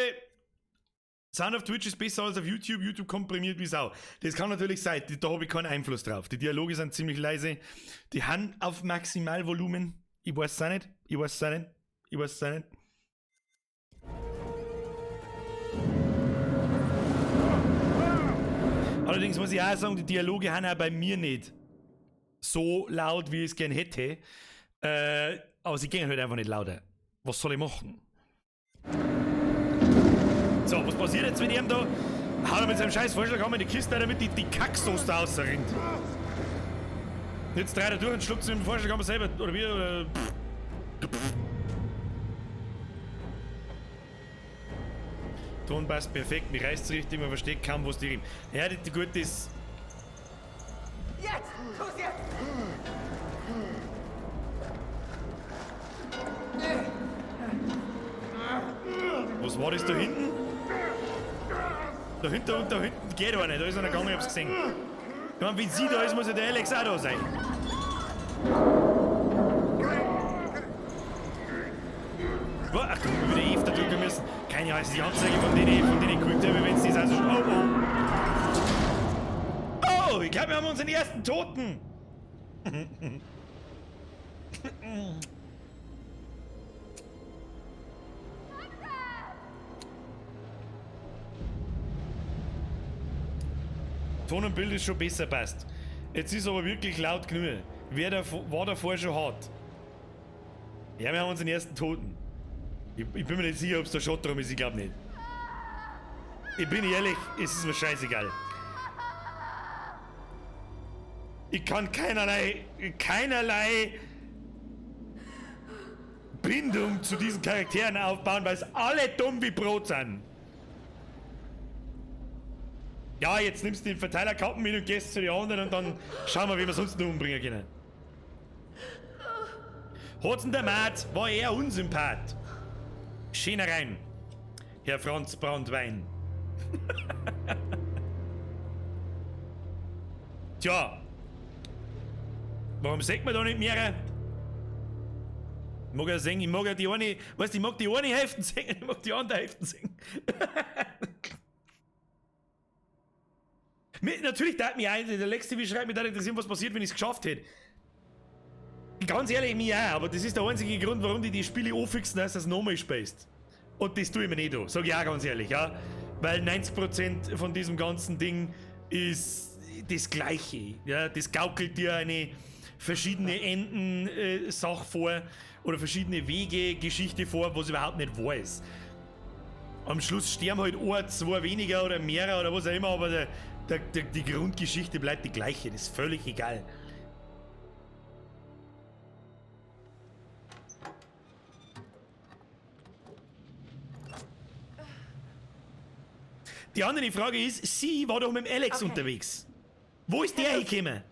Sound auf Twitch ist besser als auf YouTube. YouTube komprimiert wie Sau. Das kann natürlich sein. Da habe ich keinen Einfluss drauf. Die Dialoge sind ziemlich leise. Die haben auf Maximalvolumen. Ich weiß es auch nicht. Ich weiß es auch nicht. Ich weiß es auch nicht. Allerdings muss ich auch sagen, die Dialoge haben auch bei mir nicht so laut, wie ich es gern hätte. Aber sie gehen halt einfach nicht lauter. Was soll ich machen? So, was passiert jetzt mit ihm da? Haut er mit seinem scheiß Vorschlaghammer in die Kiste, damit die Kacksoße da rausrinnt. Jetzt dreht er durch und schluckt sich mit dem Vorschlaghammer selber. Oder wie? Oder pff. Ton passt perfekt, mir reißt's richtig, man versteht kaum, was die reden. Ja, die gut ist. Jetzt! Tu's jetzt! Was war das da hinten? Dahinter und da hinten geht aber nicht, da ist einer gegangen, ich hab's gesehen. Ich mein, wenn sie da ist, muss ja der Alex auch da sein. Ach, da hab ich wieder F da drücken müssen. Keine Ahnung, ist die Anzeige von denen geguckt habe, wenn's das also schon. Oh, oh. Oh, ich glaub, wir haben unseren ersten Toten. Ton und Bild ist schon besser passt. Jetzt ist aber wirklich laut genug. Wer da war davor schon hart? Ja, wir haben unseren ersten Toten. Ich bin mir nicht sicher, ob's da Schott drum ist, ich glaub nicht. Ich bin ehrlich, es ist mir scheißegal. Ich kann keinerlei Bindung zu diesen Charakteren aufbauen, weil es alle dumm wie Brot sind. Ja, jetzt nimmst du den Verteilerkappen mit und gehst zu den anderen und dann schauen wir, wie wir sonst noch umbringen können. Hat's denn der Matt war eher Unsympath. Schöner rein, Herr Franz Brandwein. Tja. Warum sagt man da nicht mehr? Ich mag ja singen, ich mag ja die eine, weißt du, ich mag die eine Hälfte singen, ich mag die andere Hälfte singen. Natürlich, da hat mich ein, der letzte, wie schreibt, mich da interessieren, was passiert, wenn ich's geschafft hätte. Ganz ehrlich, mich auch, aber das ist der einzige Grund, warum die die Spiele anfixen, dass das nochmal spielst. Und das tue ich mir nicht an, sag ich auch ganz ehrlich, ja. Weil 90% von diesem ganzen Ding ist das Gleiche. Ja? Das gaukelt dir eine verschiedene Enden-Sache vor oder verschiedene Wege, Geschichte vor, was überhaupt nicht wahr ist. Am Schluss sterben halt ein, zwei weniger oder mehrere oder was auch immer, aber die Grundgeschichte bleibt die gleiche, das ist völlig egal. Die andere Frage ist, sie war doch mit dem Alex unterwegs. Wo ist der hingekommen?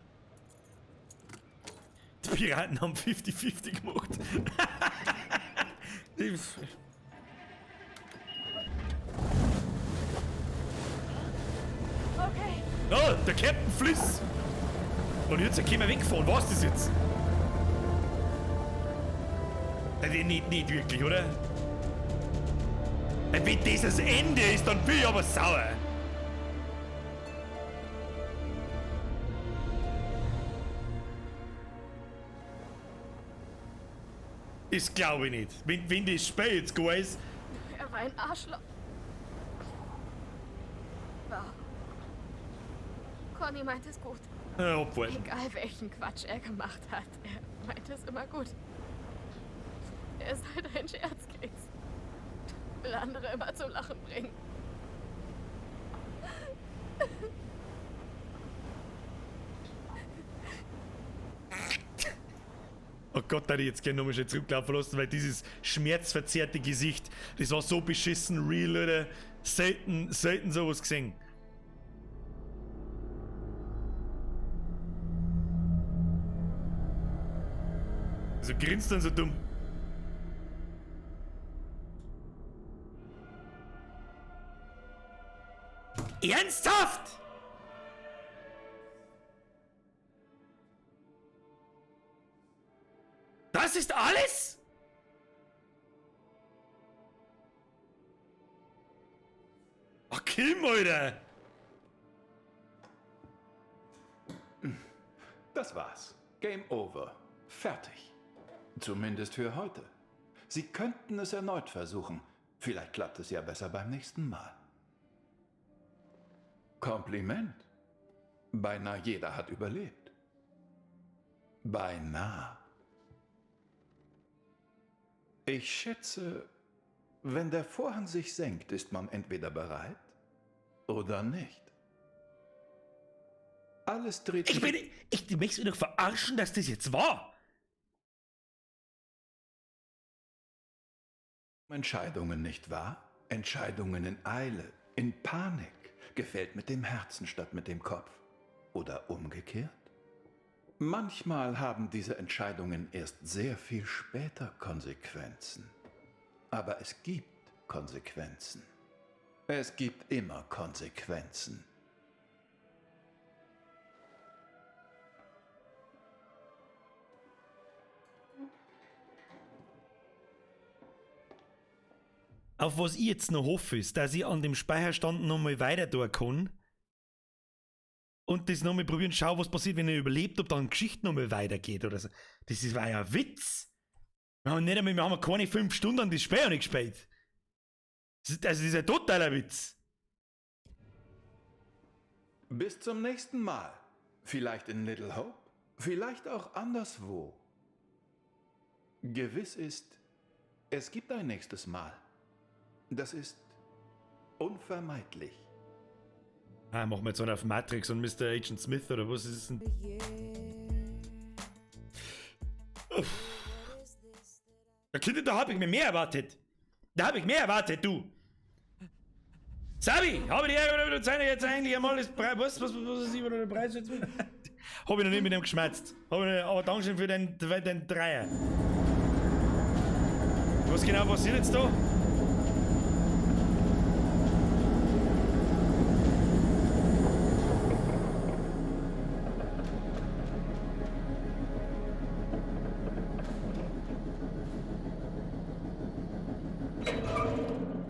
Die Piraten haben 50-50 gemacht. Okay. Oh, der Captain Fliss. Und jetzt können wir wegfahren. Was ist das jetzt? Nicht wirklich, oder? Wenn das das Ende ist, dann bin ich aber sauer. Das glaube ich nicht. Wenn das Spiel jetzt gar ist. Er war ein Arschloch. War. Conny meint es gut. Ja, obwohl. Egal welchen Quatsch er gemacht hat, er meint es immer gut. Er ist halt ein Scherzkeks. Will andere immer zum Lachen bringen. Oh Gott, da hätte ich jetzt gerne nochmal schnell zurücklaufen lassen, weil dieses schmerzverzerrte Gesicht, das war so beschissen real, oder? Selten, selten sowas gesehen. Also grinst dann so dumm. Ernsthaft? Das ist alles? Ach, Kim, Alter! Das war's. Game over. Fertig. Zumindest für heute. Sie könnten es erneut versuchen. Vielleicht klappt es ja besser beim nächsten Mal. Kompliment. Beinahe jeder hat überlebt. Beinahe. Ich schätze, wenn der Vorhang sich senkt, ist man entweder bereit Oder nicht? Alles dreht Ich sich bin. Ich möchte mich doch verarschen, dass das jetzt war. um Entscheidungen, nicht wahr? Entscheidungen in Eile, in Panik, gefällt mit dem Herzen statt mit dem Kopf. Oder umgekehrt? Manchmal haben diese Entscheidungen erst sehr viel später Konsequenzen. Aber es gibt Konsequenzen. Es gibt immer Konsequenzen. Auf was ich jetzt noch hoffe, ist, dass ich an dem Speicherstand nochmal weiter tun kann. Und das nochmal probieren, schau, was passiert, wenn er überlebt, ob dann Geschichte nochmal weitergeht oder so. Das ist, war ja ein Witz. Wir haben nicht einmal, wir haben keine 5 Stunden an das Spiel nicht gespielt. Das ist, also das ist ein totaler Witz. Bis zum nächsten Mal. Vielleicht in Little Hope, vielleicht auch anderswo. Gewiss ist, es gibt ein nächstes Mal. Das ist unvermeidlich. Ah, machen wir jetzt einen auf Matrix und Mr. Agent Smith oder was ist denn? Uff. Da, Kind, da hab ich mir mehr erwartet. Da hab ich mehr erwartet, du. Sabi, habe die Ehre, du zeigst jetzt eigentlich einmal das Preis. Was ist über der Preis jetzt? Hab ich noch nicht mit dem geschmerzt. Hab ich noch, aber Dankeschön für den Dreier. Was genau passiert jetzt da?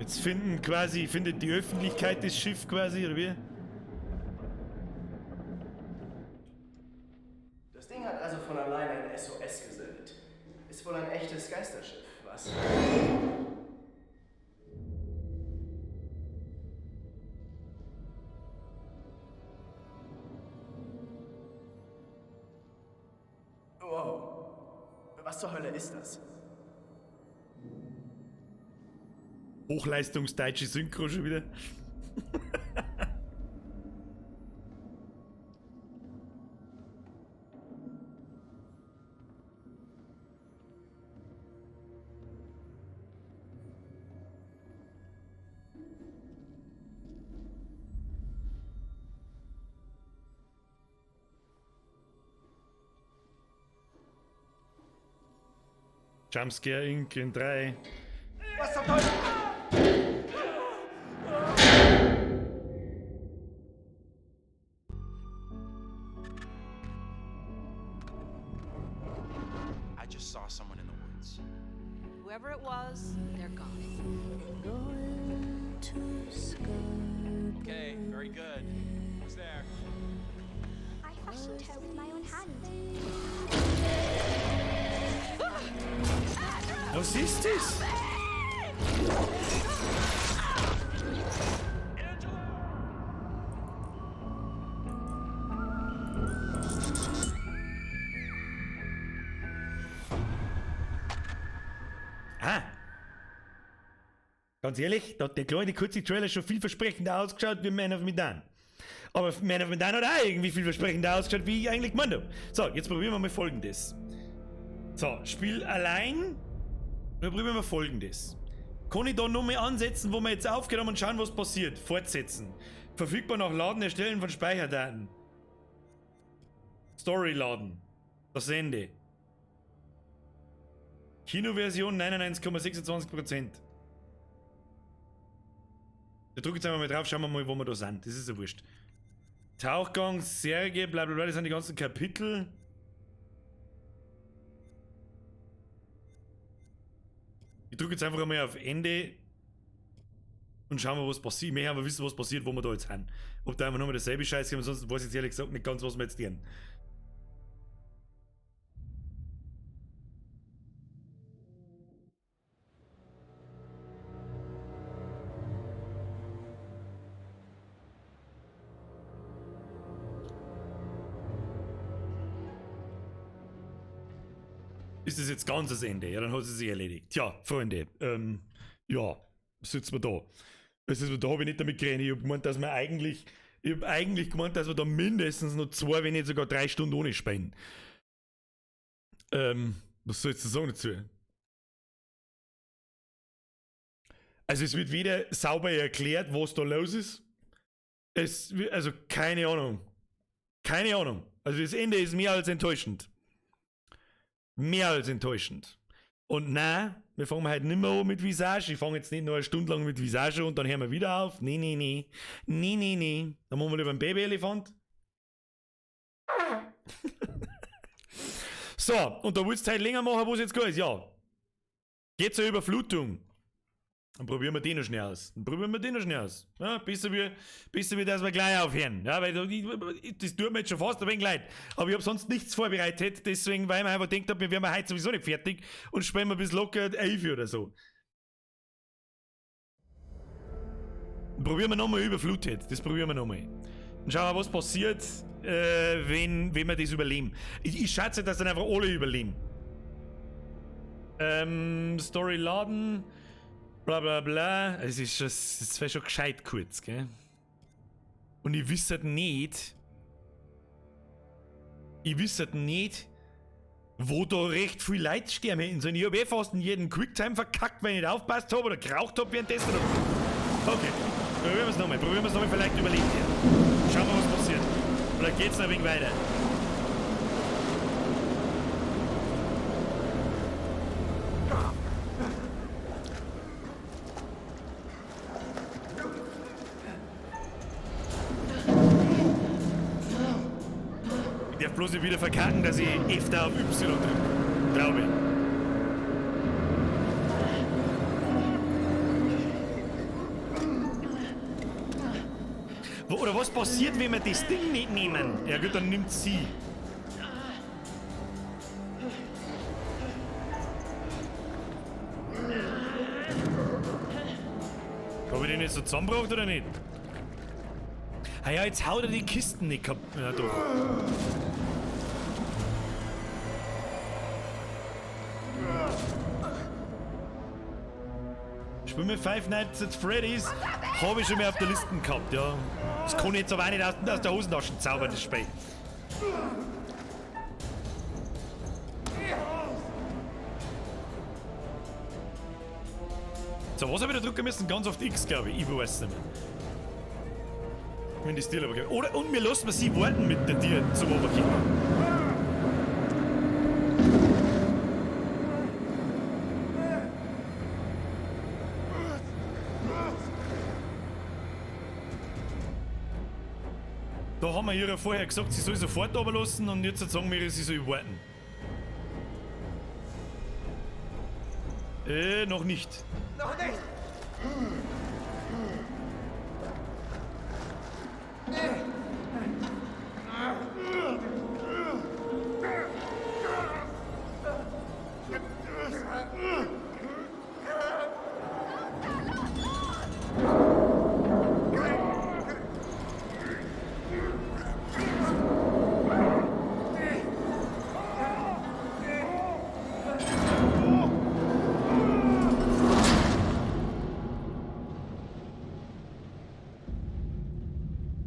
Jetzt findet die Öffentlichkeit das Schiff quasi, oder wie? Das Ding hat also von alleine ein SOS gesendet. Ist wohl ein echtes Geisterschiff, was? Wow. Was zur Hölle ist das? Hochleistungsdeutsche Synchro schon wieder. Jumpscare Inc. in 3. Was zum Teufel? I just saw someone in the woods. Whoever it was, they're gone. Okay, very good. Who's there? I fashioned her with my own hand. Was ist das? Ah. Ganz ehrlich, da hat der kleine kurze Trailer schon vielversprechender ausgeschaut wie Man of Medan. Aber Man of Medan hat auch irgendwie vielversprechender ausgeschaut, wie ich eigentlich gemeint hab. So, jetzt probieren wir mal Folgendes. So, Spiel allein. Dann probieren wir Folgendes. Kann ich da nochmal ansetzen, wo wir jetzt aufgenommen und schauen, was passiert? Fortsetzen. Verfügbar nach Laden, Erstellen von Speicherdaten. Story laden. Das Ende. Kinoversion 99,26%. Da drück jetzt einfach mal drauf, schauen wir mal, wo wir da sind. Das ist ja wurscht. Tauchgang, Särge, bla bla bla, das sind die ganzen Kapitel. Ich drücke jetzt einfach einmal auf Ende und schauen wir, was passiert. Ich möchte aber wissen, was passiert, wo wir da jetzt sind. Ob da einfach nochmal dasselbe Scheiß gibt, ansonsten weiß ich jetzt ehrlich gesagt nicht ganz, was wir jetzt tun. Ist das jetzt ganz das Ende? Ja, dann hat es sich erledigt. Tja, Freunde, ja, sitzen wir da. Also, da habe ich nicht damit gerechnet. Ich habe gemeint, dass wir eigentlich, ich habe eigentlich gemeint, dass wir da mindestens noch 2, wenn nicht sogar 3 Stunden ohne spielen. Was soll ich jetzt sagen dazu? Also es wird weder sauber erklärt, was da los ist. Also keine Ahnung. Keine Ahnung. Also das Ende ist mehr als enttäuschend. Mehr als enttäuschend. Und nein, wir fangen heute nicht mehr an mit Visage. Ich fange jetzt nicht nur eine Stunde lang mit Visage an und dann hören wir wieder auf. Nee, nee, nee. Nee, nee, nee. Dann machen wir lieber einen Babyelefant. So, und da willst du halt länger machen, wo es jetzt gut ist. Ja. Geht zur Überflutung. Dann probieren wir den noch schnell aus. Dann probieren wir den noch schnell aus. Ja, besser wie, dass wir gleich aufhören. Ja, weil das tut mir jetzt schon fast ein wenig leid. Aber ich hab sonst nichts vorbereitet, deswegen, weil ich mir einfach gedacht hab, wir wären heute sowieso nicht fertig und spielen wir bis locker 11 oder so. Dann probieren wir nochmal Überflutet. Das probieren wir nochmal. Dann schauen wir, was passiert, wenn wir das überleben. Ich schätze, dass dann einfach alle überleben. Story laden. Bla bla bla. Es ist schon, es wär schon gescheit kurz, gell? Und ich wüsste halt nicht. Ich wüsste halt nicht, wo da recht viel Leute sterben hätten sollen. Ich hab eh fast in jedem Quicktime verkackt, weil ich nicht aufgepasst hab oder geraucht hab währenddessen. Okay, probieren wir's nochmal. Probieren wir's nochmal, vielleicht überlebt er. Schauen wir, was passiert. Vielleicht geht's noch ein wenig weiter. Ich darf bloß nicht wieder verkacken, dass ich F da auf Y drücke. Glaube ich. Oder was passiert, wenn wir das Ding nicht nehmen? Ja gut, dann nimmt sie. Hab ich den jetzt so zusammengebracht oder nicht? Ah ja, jetzt haut er die Kisten nicht kaputt. Ja, doch. Spiel mir Five Nights at Freddy's. Hab ich schon mal auf der Liste gehabt, ja. Das kann ich jetzt aber auch nicht aus der Hosentasche zaubern, das Spiel. So, was hab ich da drücken müssen? Ganz oft X, glaube ich. Ich weiß es nicht mehr. Wenn die Stil aber. Oder, und mir lassen wir sie warten mit der Tür zum Oberkommen. Da haben wir ihr ja vorher gesagt, sie soll sofort runterlassen und jetzt sagen wir ihr, sie soll warten. Noch nicht. Noch nicht!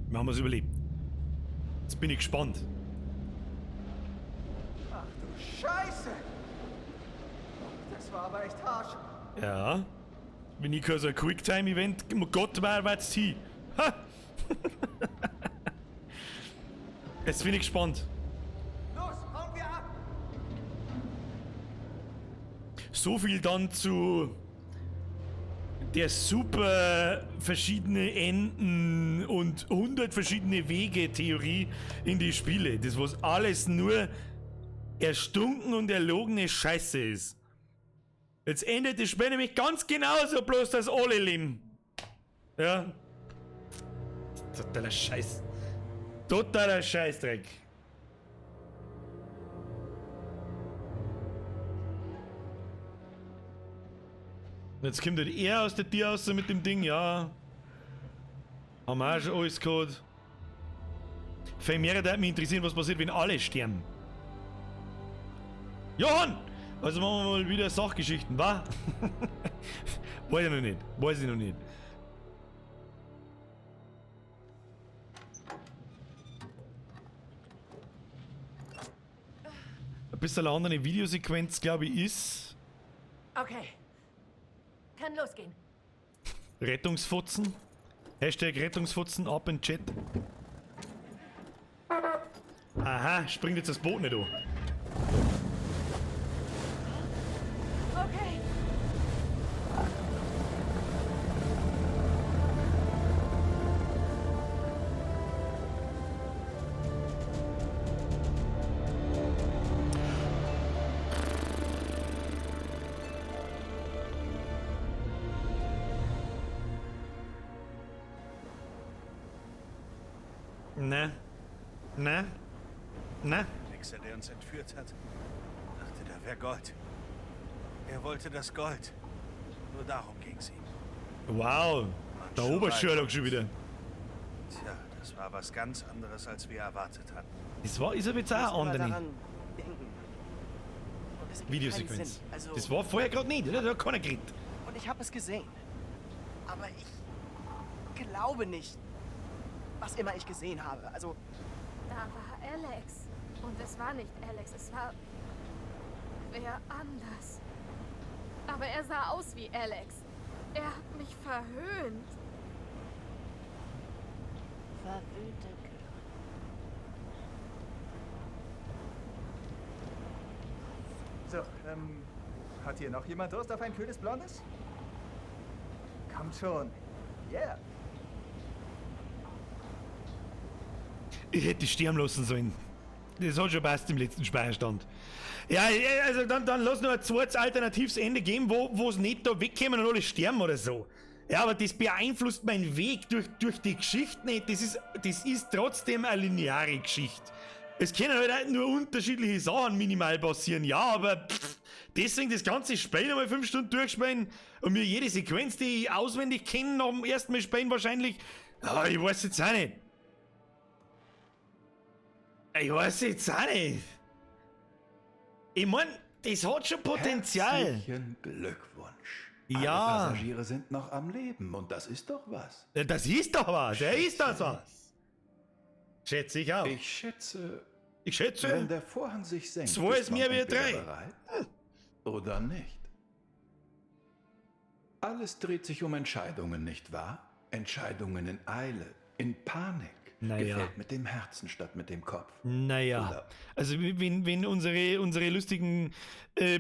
Wir haben es überlebt. Jetzt bin ich gespannt. Ach du Scheiße! Das war aber echt harsch. Ja. Wenn ich so ein Quicktime-Event, Gott war, was hin. Ha! Jetzt bin ich gespannt. Los, hauen wir ab! So viel dann zu der super verschiedene Enden und 100 verschiedene Wege Theorie in die Spiele. Das, was alles nur erstunken und erlogene Scheiße ist. Jetzt endet das Spiel nämlich ganz genauso, bloß dass alle leben. Ja. Totaler Scheiß. Totaler Scheißdreck. Und jetzt kommt halt er aus der Tür raus mit dem Ding, ja. Haben wir auch schon alles gehabt. Viel mehr würde mich interessieren, was passiert, wenn alle sterben. Johann! Also machen wir mal wieder Sachgeschichten, wa? Weiß ich noch nicht. Weiß ich noch nicht. bisschen eine andere Videosequenz, glaube ich, ist. Okay. Kann losgehen. Rettungsfotzen. Hashtag Rettungsfotzen, ab in den Chat. Aha, springt jetzt das Boot nicht an. Okay. Ne. Ne. Ne. Der Wichser, der uns entführt hat, dachte, da wäre Gold. Er wollte das Gold. Nur darum ging's ihm. Wow. Der Obersherlock schon wieder. Tja, das war was ganz anderes, als wir erwartet hatten. Das war, ist aber jetzt auch Ich muss eine immer andere daran denken. Und es ergibt keinen Videosequenz. Sinn. Also, Das war vorher gerade nicht, oder? Da hat keiner geredet. Und ich habe es gesehen. Aber ich glaube nicht, was immer ich gesehen habe. Also, Da war Alex. Und es war nicht Alex, es war wer anders. Aber er sah aus wie Alex. Er hat mich verhöhnt. Verwöhnte Chöre. So, hat hier noch jemand Durst auf ein kühles Blondes? Kommt schon. Yeah. Ich hätte sterben lassen sollen. Das hat schon passt im letzten Speicherstand. Ja, also dann lass noch ein zweites alternatives Ende geben, wo es nicht da wegkommen und alle sterben oder so. Ja, aber das beeinflusst meinen Weg durch die Geschichte nicht. Das ist trotzdem eine lineare Geschichte. Es können halt auch nur unterschiedliche Sachen minimal passieren, ja, aber pff, deswegen das ganze Spiel nochmal 5 Stunden durchspielen und mir jede Sequenz, die ich auswendig kenne, nach dem ersten Mal spielen wahrscheinlich, ah, ich weiß jetzt auch nicht. Ich weiß jetzt auch nicht. Ich mein, das hat schon Potenzial. Herzlichen Glückwunsch. Ja. Alle Passagiere sind noch am Leben und das ist doch was. Ja, das ist doch was. Ja, ist das was. Schätze ich auch. Ich schätze. Ich schätze. Wenn der Vorhang sich senkt, 2 ist man mehr wie entweder 3. bereit oder nicht. Alles dreht sich um Entscheidungen, nicht wahr? Entscheidungen in Eile, in Panik. Naja. Gefällt mit dem Herzen statt mit dem Kopf. Naja, Oder also wenn unsere lustigen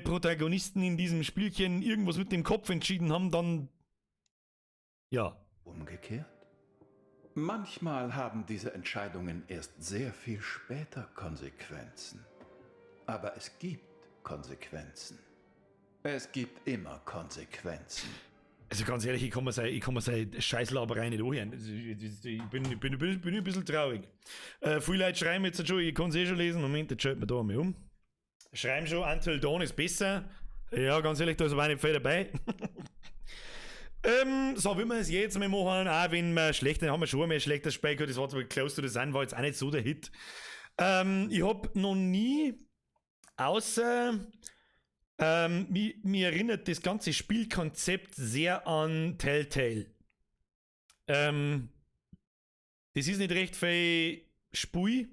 Protagonisten in diesem Spielchen irgendwas mit dem Kopf entschieden haben, dann ja. Umgekehrt? Manchmal haben diese Entscheidungen erst sehr viel später Konsequenzen. Aber es gibt Konsequenzen. Es gibt immer Konsequenzen. Also ganz ehrlich, ich kann mir seine Scheißlaberei nicht anhören. Also ich bin ein bisschen traurig. Viele Leute schreiben jetzt schon, ich kann es eh schon lesen. Moment, jetzt schalten wir da mal um. Schreiben schon, Until Dawn ist besser. Ja, ganz ehrlich, da ist aber auch nicht viel dabei. So, wie wir es jetzt mal machen, auch wenn wir schlecht, dann haben wir schon mal ein schlechtes Spiel gehabt, das war zwar Close to the Sun, war jetzt auch nicht so der Hit. Ich hab noch nie, außer mir erinnert das ganze Spielkonzept sehr an Telltale. Das ist nicht recht viel Spiel.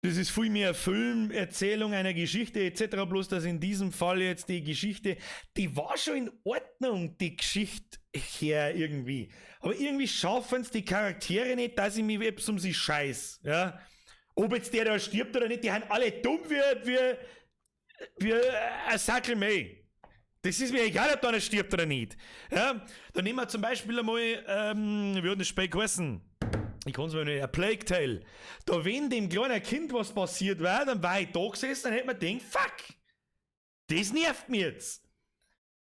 Das ist viel mehr Film, Erzählung einer Geschichte etc. Bloß, dass in diesem Fall jetzt die Geschichte, die war schon in Ordnung, die Geschichte her irgendwie. Aber irgendwie schaffen es die Charaktere nicht, dass ich mich etwas um sie scheiß. Ja? Ob jetzt der da stirbt oder nicht, die sind alle dumm wie ein Sackel Mäh. Das ist mir egal, ob da einer stirbt oder nicht. Ja? Da nehmen wir zum Beispiel einmal, wie hat das Spiel geheißen? Ich kann's mir nicht, A Plague Tale. Da, wenn dem kleinen Kind was passiert war, dann war ich da gesessen und hätte mir gedacht, fuck, das nervt mich jetzt.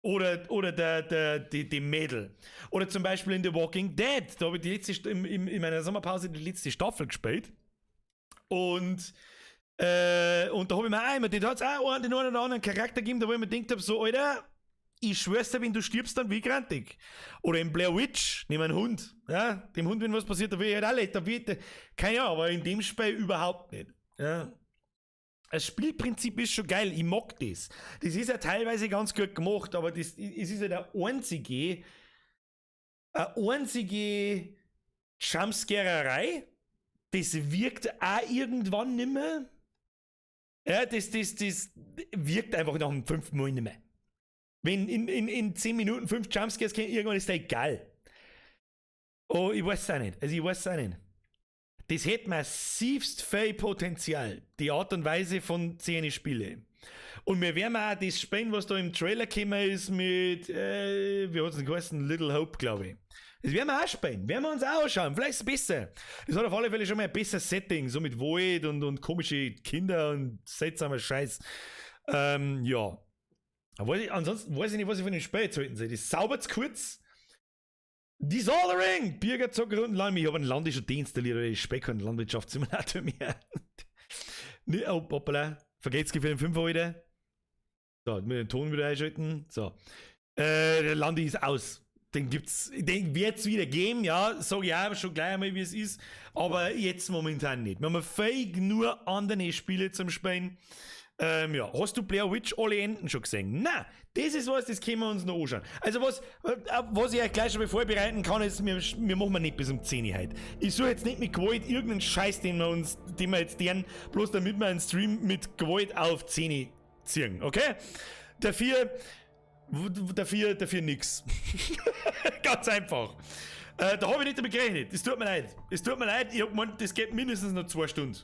Oder die Mädel. Oder zum Beispiel in The Walking Dead. Da habe ich die letzte, in meiner Sommerpause die letzte Staffel gespielt. Und da habe ich mir auch immer, den hat's auch den einen oder anderen Charakter gegeben, da wo ich mir gedacht hab, so, Alter, ich schwör's dir, wenn du stirbst, dann bin ich grantig. Oder in Blair Witch, nehmen einen Hund. Ja, dem Hund, wenn was passiert, da will ich halt auch nicht. Da will ich, keine Ahnung, aber in dem Spiel überhaupt nicht. Ja. Das Spielprinzip ist schon geil, ich mag das. Das ist ja teilweise ganz gut gemacht, aber das, es ist ja der einzige Jumpscarerei. Das wirkt auch irgendwann nimmer. Ja, das wirkt einfach nach dem 5. Mal nicht mehr. Wenn in 10 Minuten 5 Jumpscares kommen, irgendwann ist das egal. Oh, ich weiß es auch nicht. Also ich weiß es auch nicht. Das hätte massivst viel Potenzial, die Art und Weise von 10 Spiele. Und wir werden auch das spielen, was da im Trailer gekommen ist mit, wie hat's denn geheißen? Little Hope, glaube ich. Das werden wir auch spielen, werden wir uns auch anschauen, vielleicht ist es besser. Das hat auf alle Fälle schon mal ein besseres Setting, so mit Wald und komische Kinder und seltsamer Scheiß. Ja. Aber ansonsten weiß ich nicht, was ich von dem Spiel jetzt halten soll. Das ist sauber zu kurz. Disordering! Birger Zocker und Land. Ich habe einen Landi schon deinstalliert, aber ich spiele keinen Landwirtschaftssimulator mehr. Nee, oh, hoppala. Vergeht's für den 5 heute. So, mit dem Ton wieder einschalten. So. Der Landi ist aus. Den gibt's, den wird's wieder geben, ja, sag ich auch schon gleich einmal, wie es ist, aber jetzt momentan nicht. Wir haben fähig nur andere Spiele zum Spielen. Ja, hast du Blair Witch alle Enden schon gesehen? Na, das ist was, das können wir uns noch anschauen. Also was ich euch gleich schon mal vorbereiten kann, ist, wir machen nicht bis um 10 Uhr heute. Ich suche jetzt nicht mit Gewalt irgendeinen Scheiß, den wir jetzt deren, bloß damit wir einen Stream mit Gewalt auf 10 Uhr ziehen, okay? Dafür nix. Ganz einfach. Da habe ich nicht damit gerechnet. Es tut mir leid. Es tut mir leid, ich hab gemeint, das geht mindestens noch 2 Stunden.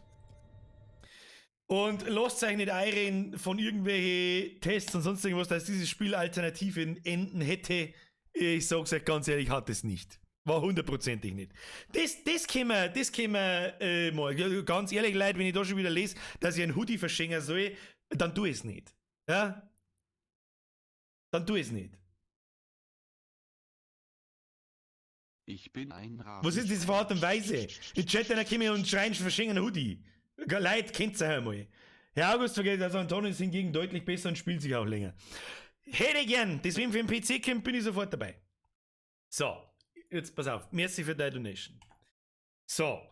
Und lasst euch nicht einreden von irgendwelchen Tests und sonst irgendwas, dass dieses Spiel alternative Enden hätte. Ich sag's euch ganz ehrlich, hat es nicht. War hundertprozentig nicht. Das können wir mal. Ganz ehrlich, Leute, wenn ich da schon wieder lese, dass ich einen Hoodie verschenken soll, dann tu es nicht. Ja? Dann tu es nicht. Ich bin ein Raben. Was ist das für Art und Weise? Die Chat, da kommen und schreien, verschenken einen Hoodie. Leute, kennt's ja einmal. Herr August vergeht, also Antonio ist hingegen deutlich besser und spielt sich auch länger. Hätte ich gern, deswegen für den PC kommt, bin ich sofort dabei. So, jetzt pass auf. Merci für deine Donation. So.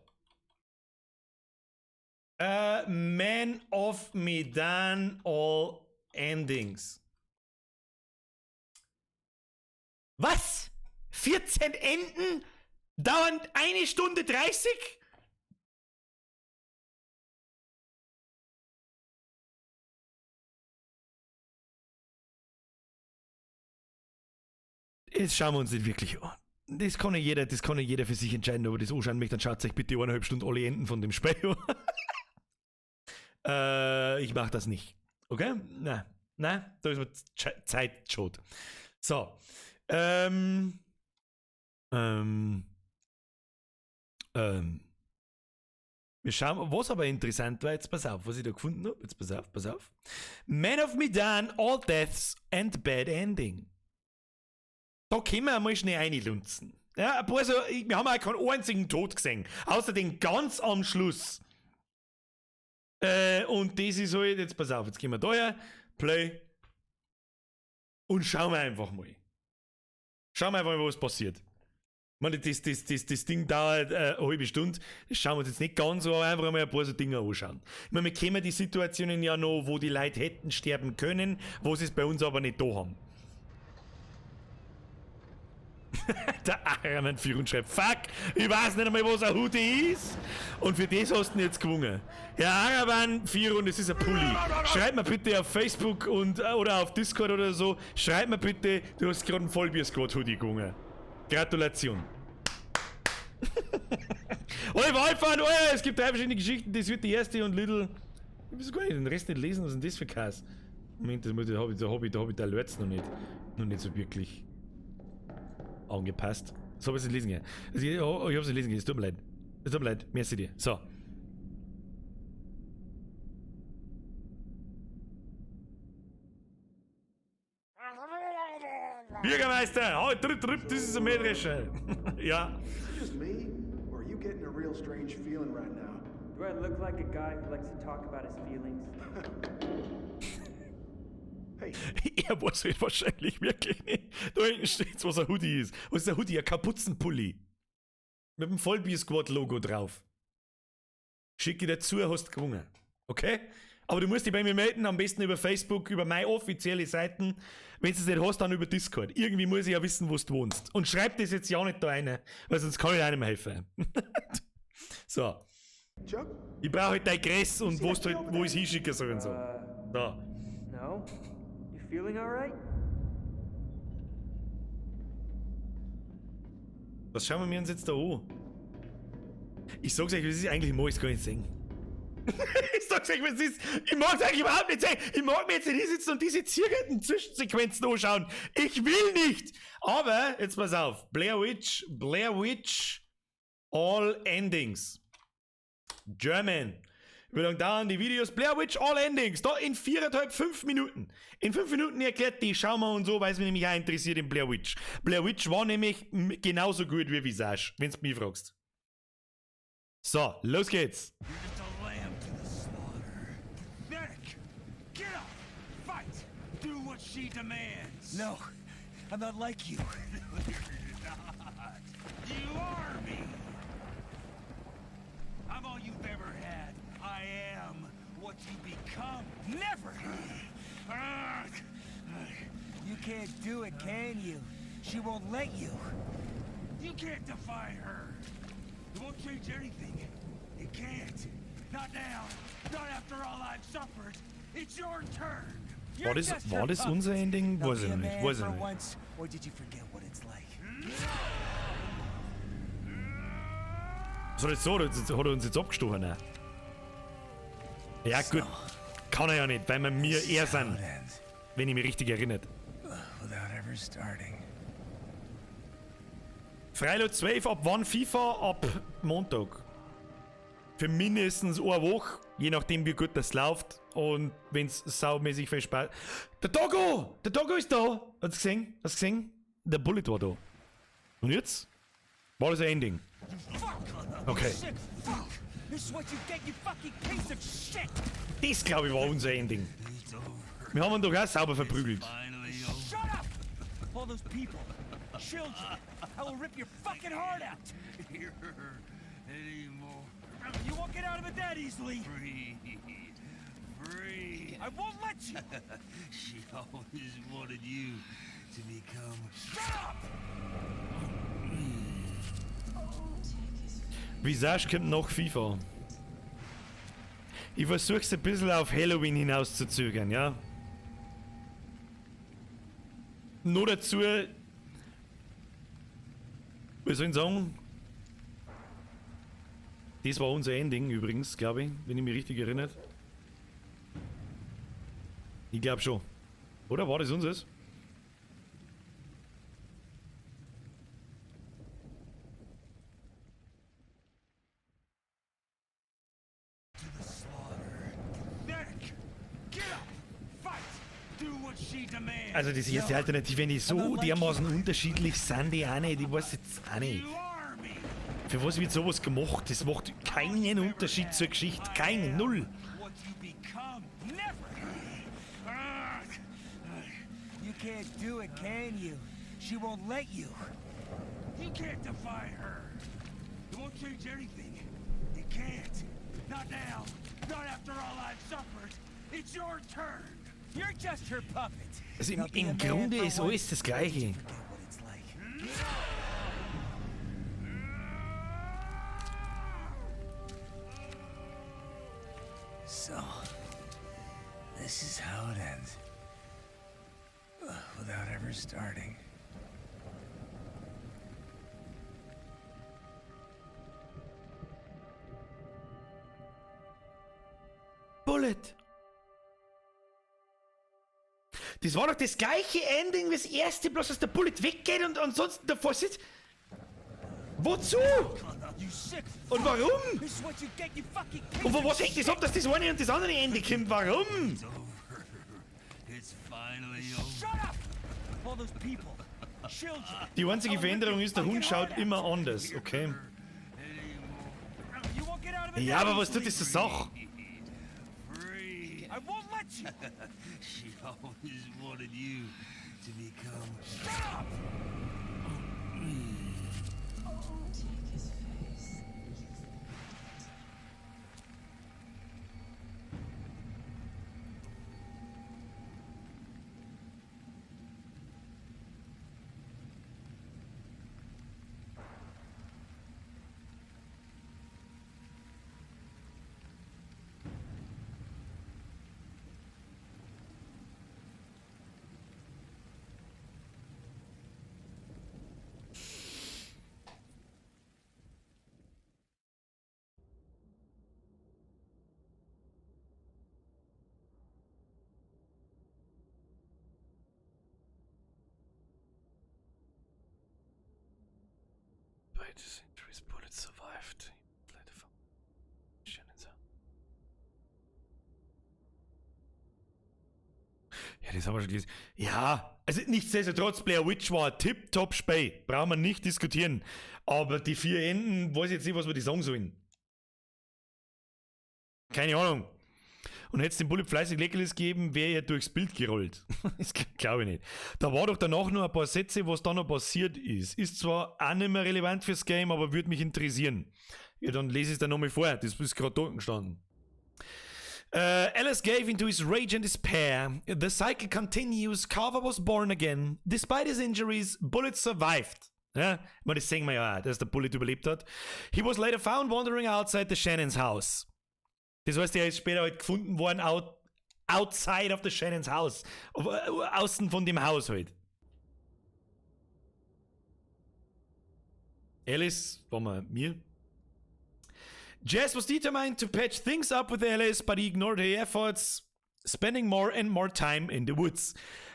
Man of Medan All Endings. Was? 14 Enden? Dauern 1 Stunde 30? Das schauen wir uns nicht wirklich an. Das kann ja jeder, für sich entscheiden, ob er das anschauen möchte. Dann schaut euch bitte 1,5 Stunden alle Enden von dem Spiel an. Ich mach das nicht. Okay? Na, da ist mir Zeit schon. So. Wir schauen, was aber interessant war, jetzt pass auf, was ich da gefunden habe. Jetzt pass auf. Man of Medan, All Deaths and Bad Ending. Da können wir einmal schnell reinlunzen. Ja, ein paar so, wir haben auch keinen einzigen Tod gesehen. Außer den ganz am Schluss. Und das ist halt, jetzt pass auf, jetzt gehen wir da her, Play. Und schauen wir einfach mal. Schauen wir einfach mal, was passiert. Ich meine, das Ding dauert eine halbe Stunde. Das schauen wir uns jetzt nicht ganz so, aber einfach mal ein paar so Dinge anschauen. Ich meine, wir kennen die Situationen ja noch, wo die Leute hätten sterben können, wo sie es bei uns aber nicht da haben. Der Araman 4 schreibt, fuck, ich weiß nicht einmal, was ein Hoodie ist. Und für das hast du ihn jetzt gewonnen. Herr Araman 4 und es ist ein Pulli. Schreib mir bitte auf Facebook und, oder auf Discord oder so, schreib mir bitte, du hast gerade einen Vollbier-Squad-Hoodie gewonnen. Gratulation. Oliver Alpha, oh, es gibt 3 verschiedene Geschichten, das wird die erste und Little... Ich weiß gar nicht, den Rest nicht lesen, was ist denn das für Kass? Moment, das muss ich, da hab ich die Alerts noch nicht so wirklich angepasst. So habe ich es nicht lesen können. Also ich habe es nicht lesen können, es tut mir leid. Es tut mir leid, merci dir. So. Bürgermeister, oh, tripp, tripp, das ist ein Mähdrescher. Ja. Is it just me, or are you getting a real strange feeling right now? Do I look like a guy who likes to talk about his feelings? Hey. Er weiß halt wahrscheinlich wirklich nicht. Da hinten steht's, was ein Hoodie ist. Was ist ein Hoodie? Ein Kapuzenpulli. Mit dem Vollbier-Squad-Logo drauf. Schicke dir zu, hast gewonnen. Okay? Aber du musst dich bei mir melden, am besten über Facebook, über meine offizielle Seiten. Wenn du es nicht hast, dann über Discord. Irgendwie muss ich ja wissen, wo du wohnst. Und schreib das jetzt ja nicht da rein, weil sonst kann ich dir auch nicht mehr helfen. So. Ich brauche halt dein Gress und wo halt, wo ich hinschicken soll und so. Da. No? You feeling alright? Was schauen wir uns jetzt da an? Ich sag's euch, wie es ist, eigentlich mag ich's gar nicht sehen. Ich sag's euch, wie es ist, ich mag's eigentlich überhaupt nicht sehen. Ich mag mir jetzt nicht hinsitzen und diese zirkelnden Zwischensequenzen anschauen. Ich will nicht! Aber, jetzt pass auf, Blair Witch, Blair Witch, All Endings. German. Wie lange dauern die Videos? Blair Witch All Endings. Da in 4,5, 5 Minuten. In 5 Minuten erklärt die, schauen wir und so, weil es mich nämlich auch interessiert in Blair Witch. Blair Witch war nämlich genauso gut wie Visage, wenn du mich fragst. So, los geht's. Get up! Fight! Do what she demands! No, I'm not like you. You're not. You are me! I'm all you've ever had. I am what you become. Never! You can't do it, can you? She won't let you. You can't defy her. It won't change anything. It can't. Not now. Not after all I've suffered. It's your turn. War das unser Ending? Weiß ich nicht. Weiß ich nicht. Once, or did you forget what it's like? Was hat er jetzt so? Hat er uns jetzt abgestochen? Ne? Ja gut, kann er ja nicht, weil wir mir er sind, wenn ich mich richtig erinnere. Freilo 12, ab wann FIFA? Ab Montag. Für mindestens eine Woche, je nachdem wie gut das läuft und wenn es saumäßig viel Spaß. Der Doggo! Der Doggo ist da! Hast du gesehen? Hast du gesehen? Der Bullet war da. Und jetzt? War das ein Ending? Okay. Das, glaube ich, war unser Ending. Wir haben ihn doch auch sauber verprügelt. Shut up! All those people, children, I will rip your fucking heart out. You won't get out of it that easily. Free. I won't let you. She always wanted you to become. Shut up! Visage kommt nach FIFA. Ich versuch's ein bisschen auf Halloween hinauszuzögern, ja. Nur dazu, wir sollen sagen, das war unser Ending übrigens, glaube ich, wenn ich mich richtig erinnere. Ich glaube schon. Oder war das unseres? Also das erste Alternative, wenn die so dermaßen unterschiedlich sind, die auch nicht, ich weiß jetzt auch nicht. Für was wird sowas gemacht? Das macht keinen Unterschied zur Geschichte. Keinen, null. You can't do it, can you? She won't let you. You can't defy her. It won't change anything. It can't. Not now. Not after all I've suffered. It's your turn. You're just her puppet. Also im Grunde ist alles das Gleiche. So, this is how it ends. Without ever starting. Bullet. Das war doch das gleiche Ending wie das erste, bloß dass der Bullet weggeht und ansonsten davor sitzt. Wozu? Und warum? Und von was hängt das ab, dass das eine und das andere Ende kommt? Warum? Die einzige Veränderung ist, der Hund schaut immer anders, okay? Ja, aber was tut das zur Sache? I won't let you. She always wanted you to become. Shut up! Take his face. Despite his injuries, Bullet survived. Ja, das haben wir schon gelesen. Ja, also nichtsdestotrotz, Blair Witch war tipptopp Spiel. Brauchen wir nicht diskutieren. Aber die vier Enden, weiß ich jetzt nicht, was wir die sagen sollen. Keine Ahnung. Und hätte es dem Bullet fleißig Leckerlis gegeben, wäre er durchs Bild gerollt. Das glaube ich nicht. Da war doch danach nur ein paar Sätze, was da noch passiert ist. Ist zwar auch nicht mehr relevant fürs Game, aber würde mich interessieren. Ja, dann lese ich es dann nochmal vor. Das ist gerade da gestanden. Alice gave into his rage and despair. The cycle continues. Carver was born again. Despite his injuries, Bullet survived. Ja, ich meine, das sehen wir ja auch, dass der Bullet überlebt hat. He was later found wandering outside the Shannons house. Das heißt, er ist später halt gefunden worden outside of the Shannons house. Außen von dem Haus halt. Alice, war mal mir. Jess was determined to patch things up with Alice, but he ignored her efforts, spending more and more time in the woods.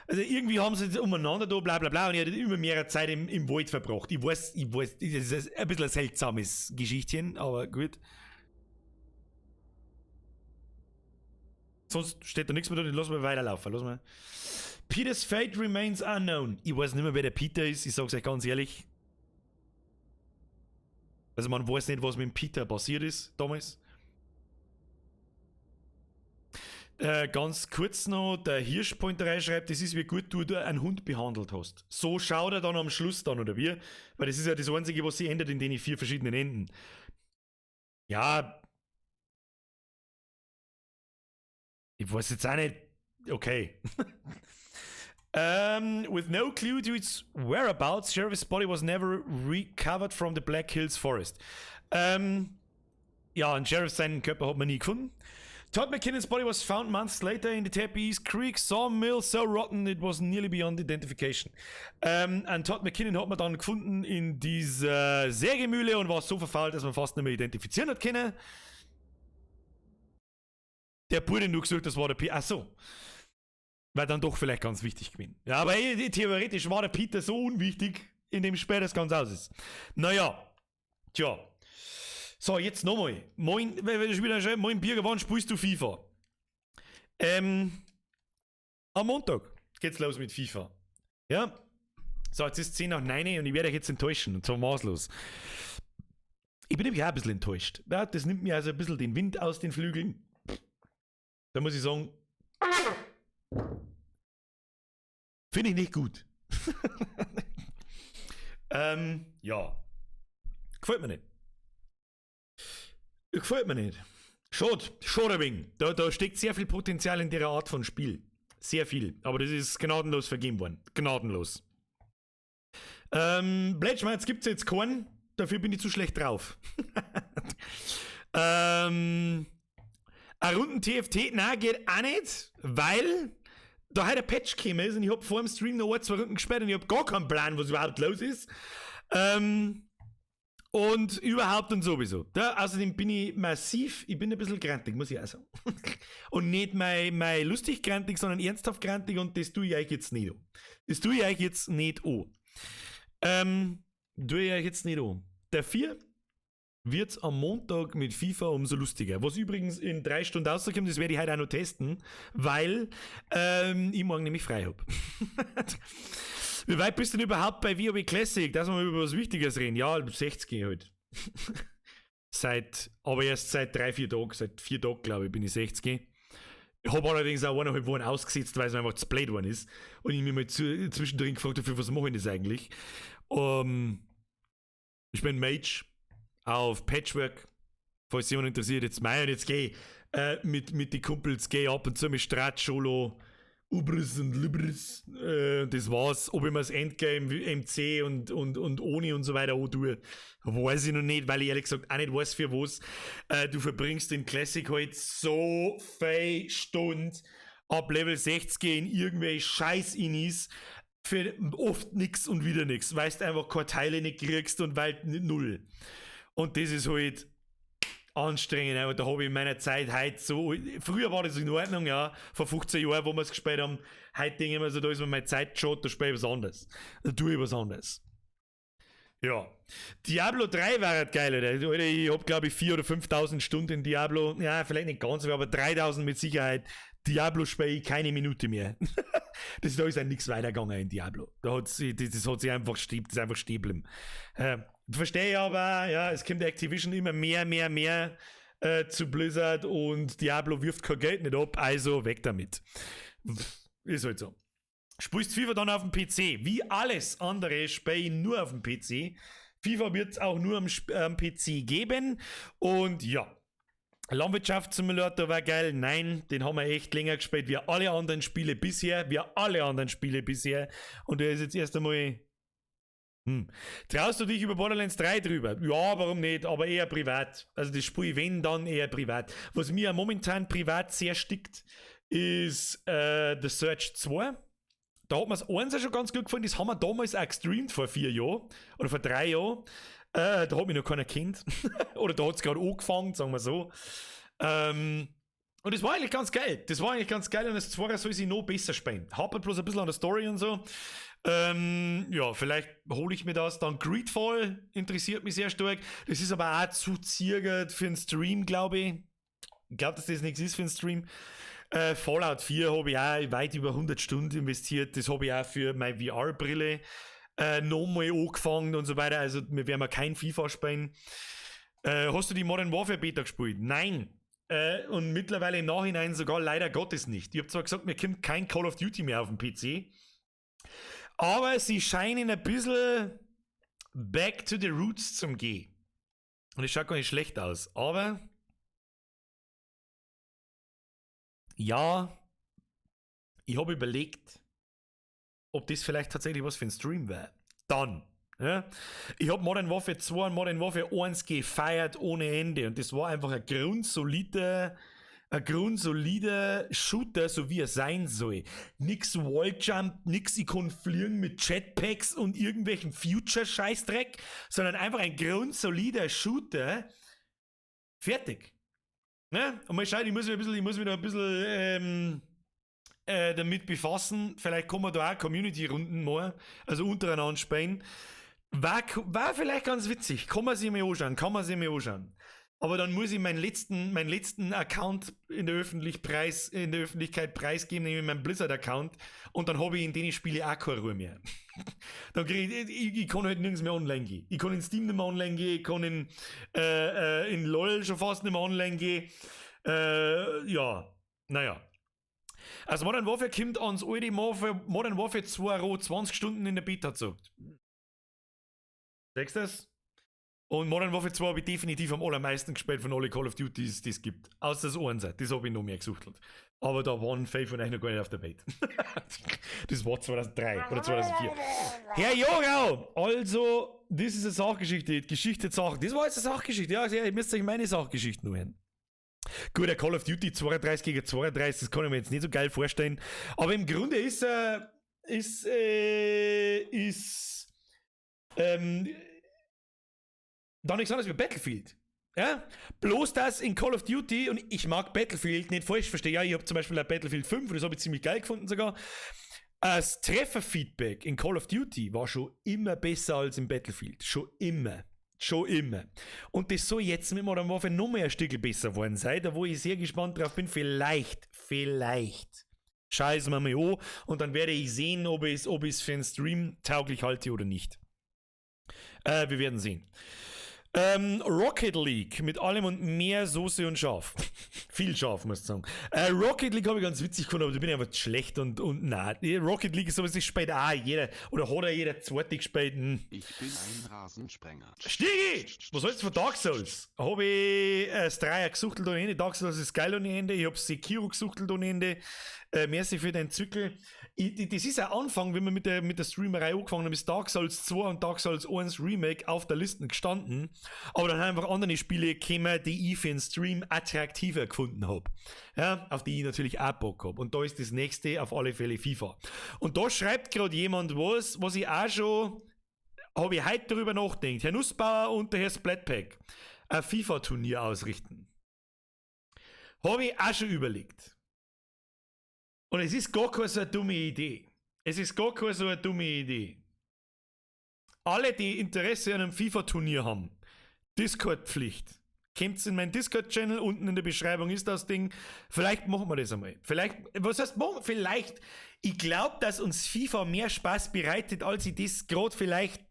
Also irgendwie haben sie umeinander da, bla bla bla, und er hat immer mehr Zeit im Wald verbracht. Ich weiß, das ist ein bisschen ein seltsames Geschichtchen, aber gut. Sonst steht da nichts mehr drin, lass mal weiterlaufen. Lass mal. Peters fate remains unknown. Ich weiß nicht mehr, wer der Peter ist, ich sag's euch ganz ehrlich. Also man weiß nicht, was mit dem Peter passiert ist damals. Ganz kurz noch, der Hirschpointerei schreibt, das ist wie gut du einen Hund behandelt hast. So schaut er dann am Schluss dann, oder wie? Weil das ist ja das Einzige, was sich ändert in den 4 verschiedenen Enden. Ja. Ich weiß jetzt auch nicht. Okay. With no clue to its whereabouts, Sheriff's body was never recovered from the Black Hills Forest. Ja, und Sheriff seinen Körper hat man nie gefunden. Todd McKinnon's body was found months later in the Tappy Creek sawmill, so rotten it was nearly beyond identification. Und Todd McKinnon hat man dann gefunden in dieser Sägemühle und war so verfault, dass man fast nicht mehr identifizieren hat können. Der Bub, den du gesucht hast, war der Peter. Ach so. War dann doch vielleicht ganz wichtig gewesen. Ja, aber theoretisch war der Peter so unwichtig in dem Spiel, dass ganz aus ist. Naja. Tja. So, jetzt nochmal. Moin, moin Birger, wann spielst du FIFA? Am Montag geht's los mit FIFA. Ja? So, jetzt ist 9:10 und ich werde euch jetzt enttäuschen. Und zwar maßlos. Ich bin nämlich auch ein bisschen enttäuscht. Ja, das nimmt mir also ein bisschen den Wind aus den Flügeln. Da muss ich sagen, finde ich nicht gut. Ja. Gefällt mir nicht. Gefällt mir nicht. Schade, schade ein wenig. Da steckt sehr viel Potenzial in der Art von Spiel. Sehr viel. Aber das ist gnadenlos vergeben worden. Gnadenlos. Bledschmerz gibt's jetzt keinen. Dafür bin ich zu schlecht drauf. Eine Runden TFT, nein, geht auch nicht, weil da heute ein Patch gekommen ist und ich hab vor dem Stream noch 1, 2 Runden gespielt und ich hab gar keinen Plan, was überhaupt los ist. Und überhaupt und sowieso. Da, außerdem bin ich massiv, ich bin ein bisschen grantig, muss ich auch sagen. Und nicht mein lustig grantig, sondern ernsthaft grantig und das tue ich euch jetzt nicht an. Das tue ich euch jetzt nicht an. Tue ich euch jetzt nicht an. Der 4 wird's am Montag mit FIFA umso lustiger. Was übrigens in 3 Stunden rauskommt, das werde ich heute auch noch testen, weil ich morgen nämlich frei hab. Wie weit bist du denn überhaupt bei WoW Classic? Dass wir mal über was Wichtiges reden. Ja, 60 halt. Aber erst seit 3, 4 Tagen, seit 4 Tagen, glaube ich, bin ich 60. Ich hab allerdings auch 1,5 Wochen ausgesetzt, weil es mir einfach zu blöd geworden ist. Und ich mich mal zwischendrin gefragt habe, für was mache ich das eigentlich? Ich bin Mage auf Patchwork, falls jemand interessiert, jetzt mei und jetzt geh mit den Kumpels, geh ab und zu mit Strat, Scholo, Ubris und Libris, das war's. Ob ich mir das Endgame, MC und Oni und so weiter auch tue, weiß ich noch nicht, weil ich ehrlich gesagt auch nicht weiß, für was. Du verbringst den Classic halt so viel Stunden ab Level 60 in irgendwelche Scheiß-Inis für oft nix und wieder nix, weil du einfach keine Teile nicht kriegst und weil null. Und das ist halt anstrengend, aber da habe ich in meiner Zeit heute so, früher war das in Ordnung, ja, vor 15 Jahren, wo wir es gespielt haben, heute denke ich mir so, da ist mir meine Zeit schon, da spiele ich was anderes. Da tue ich was anderes. Ja. Diablo 3 war halt geil, Alter. Alter, ich hab, glaub ich, 4.000 oder 5.000 Stunden in Diablo. Ja, vielleicht nicht ganz, aber 3.000 mit Sicherheit. Diablo spiele ich keine Minute mehr. Da ist ja nichts weitergegangen in Diablo. Da hat sie, das, das hat sich einfach stieb, das ist einfach stehen geblieben. Verstehe ich aber, ja, es kommt Activision immer mehr, mehr, mehr zu Blizzard und Diablo wirft kein Geld nicht ab, also weg damit. Ist halt so. Spielst FIFA dann auf dem PC? Wie alles andere spiele ich nur auf dem PC. FIFA wird's auch nur am PC geben. Und ja, Landwirtschaftssimulator war geil. Nein, den haben wir echt länger gespielt wie alle anderen Spiele bisher. Wie alle anderen Spiele bisher. Und der ist jetzt erst einmal... Traust du dich über Borderlands 3 drüber? Ja, warum nicht? Aber eher privat. Also das Spiel, wenn, dann eher privat. Was mir momentan privat sehr stickt, ist The Surge 2. Da hat mir's eins ja schon ganz gut gefallen. Das haben wir damals auch gestreamt vor 4 Jahren. Oder vor 3 Jahren. Da hat mich noch keiner kennt. Oder da hat's gerade angefangen, sagen wir so. Und das war eigentlich ganz geil. Das war eigentlich ganz geil und das 2 soll sich noch besser spielen. Hapert bloß ein bisschen an der Story und so. Ja, vielleicht hole ich mir das. Dann Greedfall interessiert mich sehr stark. Das ist aber auch zu zirgert für einen Stream, glaube ich. Ich glaub, dass das nichts ist für einen Stream. Fallout 4 habe ich auch weit über 100 Stunden investiert. Das habe ich auch für meine V R-Brille nochmal angefangen und so weiter. Also wir werden kein FIFA spielen. Hast du die Modern Warfare Beta gespielt? Nein. Und mittlerweile im Nachhinein sogar leider Gottes nicht. Ich hab zwar gesagt, mir kommt kein Call of Duty mehr auf den PC, aber sie scheinen ein bisschen back to the roots zum gehen. Und es schaut gar nicht schlecht aus, aber ja, ich hab überlegt, ob das vielleicht tatsächlich was für ein Stream wär. Dann. Ja? Ich hab Modern Warfare 2 und Modern Warfare 1 gefeiert ohne Ende und das war einfach ein grundsolider Shooter, so wie er sein soll. Nix Walljump, nix ich kann fliegen mit Jetpacks und irgendwelchen Future-Scheißdreck, sondern einfach ein grundsolider Shooter. Fertig. Ne? Und mal schauen, ich muss mich ein bisschen, ich muss mich da ein bisschen damit befassen. Vielleicht kommen wir da auch Community-Runden mal, also untereinander spielen. War vielleicht ganz witzig. Kann man sich mal anschauen, kann man sich mal anschauen. Aber dann muss ich meinen letzten Account in der Öffentlichkeit preisgeben, nämlich meinen Blizzard-Account. Und dann habe ich in den Spielen auch keine Ruhe mehr. Dann krieg ich, ich, ich kann halt nirgends mehr online gehen. Ich kann in Steam nicht mehr online gehen, ich kann in LOL schon fast nicht mehr online gehen. Ja, naja. Also Modern Warfare kommt ans alte Modern Warfare 2 Roh 20 Stunden in der Beta gezockt. Siehst du das? Und Modern Warfare 2 habe ich definitiv am allermeisten gespielt von allen Call of Duties, die es gibt. Außer das Einser, das habe ich noch mehr gesuchtelt. Aber da waren viele von euch noch gar nicht auf der Welt. Das war 2003 oder 2004. Herr Jorau, also, das ist eine Sachgeschichte, die Geschichte Sache. Das war jetzt eine Sachgeschichte, ja, ihr müsst euch meine Sachgeschichten nur hören. Gut, der Call of Duty 32 gegen 32, das kann ich mir jetzt nicht so geil vorstellen. Aber im Grunde ist da nichts anderes wie Battlefield. Ja? Bloß das in Call of Duty, und ich mag Battlefield nicht falsch verstehen, ja, ich hab zum Beispiel auch Battlefield 5 und das hab ich ziemlich geil gefunden sogar. Das Trefferfeedback in Call of Duty war schon immer besser als in Battlefield. Schon immer. Schon immer. Und das soll jetzt mit Modern Warfare noch mehr ein Stück besser geworden sein, da wo ich sehr gespannt drauf bin. Vielleicht, vielleicht. Schau es mir mal an und dann werde ich sehen, ob ich's für einen Stream tauglich halte oder nicht. Wir werden sehen. Rocket League mit allem und mehr Soße und Schaf. Viel Schaf, muss ich sagen. Rocket League habe ich ganz witzig gefunden, aber da bin ich einfach schlecht und nein. Rocket League ist sowas, das spielt auch jeder, oder hat auch jeder zweite gespielt. Ich bin ein Rasensprenger. Stigi! Was hältst du von Dark Souls? Hab ich das Dreier gesuchtelt ohne Ende. Dark Souls ist geil ohne Ende. Ich hab Sekiro gesuchtelt ohne Ende. Merci für deinen Zykel. Das ist ein Anfang, wenn wir mit der Streamerei angefangen haben, ist Dark Souls 2 und Dark Souls 1 Remake auf der Liste gestanden. Aber dann haben einfach andere Spiele gekommen, die ich für den Stream attraktiver gefunden hab. Ja, auf die ich natürlich auch Bock hab. Und da ist das nächste auf alle Fälle FIFA. Und da schreibt grad jemand was, was ich auch schon, hab ich heute darüber nachgedacht. Herr Nussbauer und der Herr Splatpack ein FIFA-Turnier ausrichten. Hab ich auch schon überlegt. Und es ist gar keine so eine dumme Idee. Es ist gar keine so eine dumme Idee. Alle, die Interesse an einem FIFA-Turnier haben, Discord-Pflicht. Kommt in meinen Discord-Channel, unten in der Beschreibung ist das Ding. Vielleicht machen wir das einmal. Vielleicht, was heißt machen? Vielleicht. Ich glaube, dass uns FIFA mehr Spaß bereitet, als ich das gerade vielleicht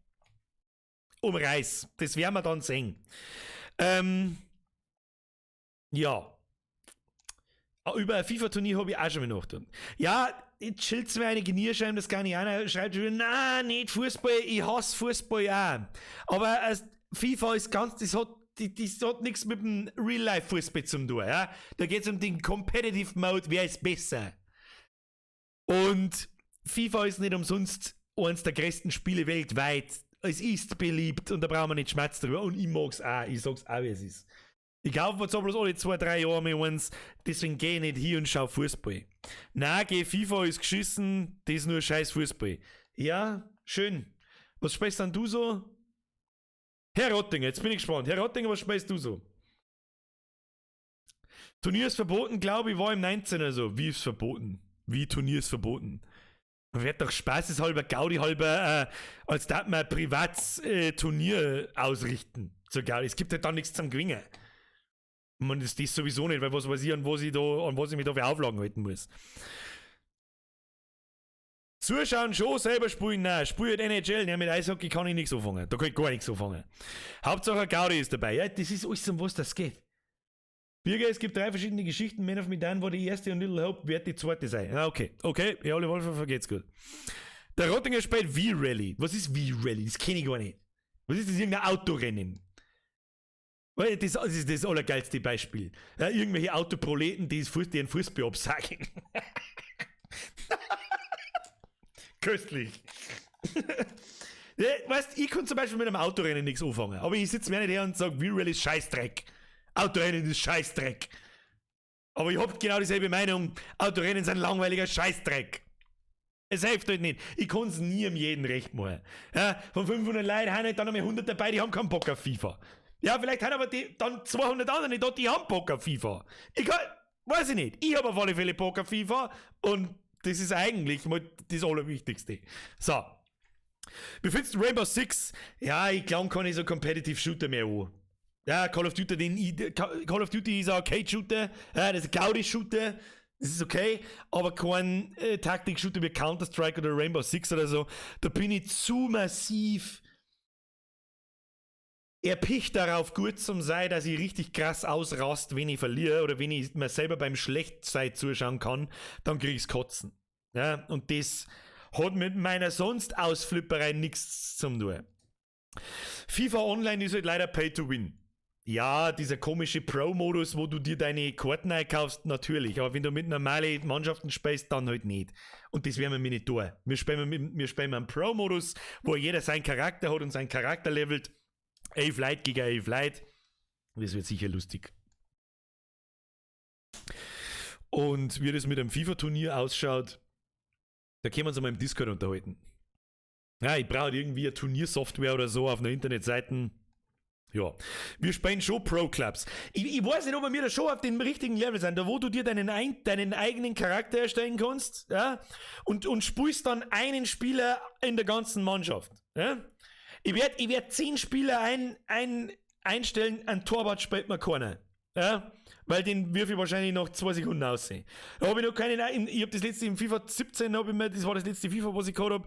umreiß. Das werden wir dann sehen. Ja. Über ein FIFA-Turnier habe ich auch schon mal nachgedacht. Ja, jetzt chillt's mir eine Genierscheibe, das kann ich einer schreibt schon, na, nicht Fußball, ich hasse Fußball auch. Aber FIFA ist ganz, das hat, das hat nichts mit dem Real-Life-Fußball zu tun. Ja? Da geht's um den Competitive Mode, wer ist besser. Und FIFA ist nicht umsonst eines der größten Spiele weltweit. Es ist beliebt und da brauchen wir nicht schmerz drüber. Und ich mag's auch, ich sag's auch, wie es ist. Ich kaufe mir zwar bloß alle 2, 3 Jahre mal eins, deswegen geh ich nicht hier und schau Fußball. Na, geh, FIFA ist geschissen, das ist nur scheiß Fußball. Ja, schön. Was spielst denn du so? Herr Rottinger, jetzt bin ich gespannt. Herr Rottinger, was spielst du so? Turnier ist verboten, glaube ich, war im 19er so. Wie ist verboten? Wie Turnier ist verboten? Man wird doch spaßeshalber, Gaudi halber, als darf man ein privates Turnier ausrichten. So Gaudi. Es gibt halt dann nichts zum Gewinnen. Man ist das sowieso nicht, weil was weiß ich, an was ich mich da für Auflagen halten muss. Zuschauen schon, selber spielen, nein. Spiel halt NHL, ja, mit Eishockey kann ich nichts anfangen. Da kann ich gar nichts anfangen. Hauptsache Gaudi ist dabei. Ja, das ist alles, um was das geht. Birger, es gibt 3 verschiedene Geschichten. Man of Medan war die erste und Little Hope wird die zweite sein. Ah, okay, okay, ja, alle Wolf geht's gut. Der Rottinger spielt V-Rally. Was ist V-Rally? Das kenne ich gar nicht. Was ist das? Irgendein Autorennen? Weil das ist das allergeilste Beispiel. Ja, irgendwelche Autoproleten, die den Fußball absagen. Köstlich. Ja, weißt, ich kann zum Beispiel mit einem Autorennen nichts anfangen. Aber ich sitze mir nicht her und sage, V-Rally ist Scheißdreck. Autorennen ist Scheißdreck. Aber ich hab genau dieselbe Meinung. Autorennen sind langweiliger Scheißdreck. Es hilft halt nicht. Ich kann's nie um jeden recht machen. Ja, von 500 Leuten haben halt dann nochmal 100 dabei, die haben keinen Bock auf FIFA. Ja, vielleicht haben aber die, dann 200 andere nicht da, die haben Bock auf FIFA. Ich kann, weiß ich nicht. Ich hab auf alle Fälle Bock auf FIFA und das ist eigentlich mal das Allerwichtigste. So. Wie findest du Rainbow Six? Ja, ich glaube, kann ich so Competitive Shooter mehr an. Ja, Call of Duty, Call of Duty ist ein Arcade-Shooter, ja, das ist ein Gaudi-Shooter, das ist okay, aber kein Taktik-Shooter wie Counter-Strike oder Rainbow Six oder so, da bin ich zu massiv erpicht darauf, gut zum sein, dass ich richtig krass ausrast, wenn ich verliere oder wenn ich mir selber beim Schlechtsein zuschauen kann, dann krieg ich's Kotzen. Ja, und das hat mit meiner sonst Ausflipperei nichts zum tun. FIFA Online ist halt leider Pay to Win. Ja, dieser komische Pro-Modus, wo du dir deine Karten einkaufst, natürlich. Aber wenn du mit normalen Mannschaften spielst, dann halt nicht. Und das werden wir mir nicht tun. Wir spielen einen Pro-Modus, wo jeder seinen Charakter hat und seinen Charakter levelt. 11 Leute gegen 11 Leute. Das wird sicher lustig. Und wie das mit einem FIFA-Turnier ausschaut, da können wir uns einmal im Discord unterhalten. Ja, ich brauche irgendwie eine Turniersoftware oder so auf einer Internetseite. Ja, wir spielen schon Pro-Clubs. Ich weiß nicht, ob wir da schon auf dem richtigen Level sind, da wo du dir deinen eigenen Charakter erstellen kannst, ja, und spielst dann einen Spieler in der ganzen Mannschaft. Ja? Ich werd 10 Spieler einstellen, ein Torwart spielt mir keiner. Ja? Weil den wirf ich wahrscheinlich noch 2 Sekunden aussehen. Da habe ich noch keinen, ich habe das letzte im FIFA 17, hab ich mir, das war das letzte FIFA, was ich gehabt habe,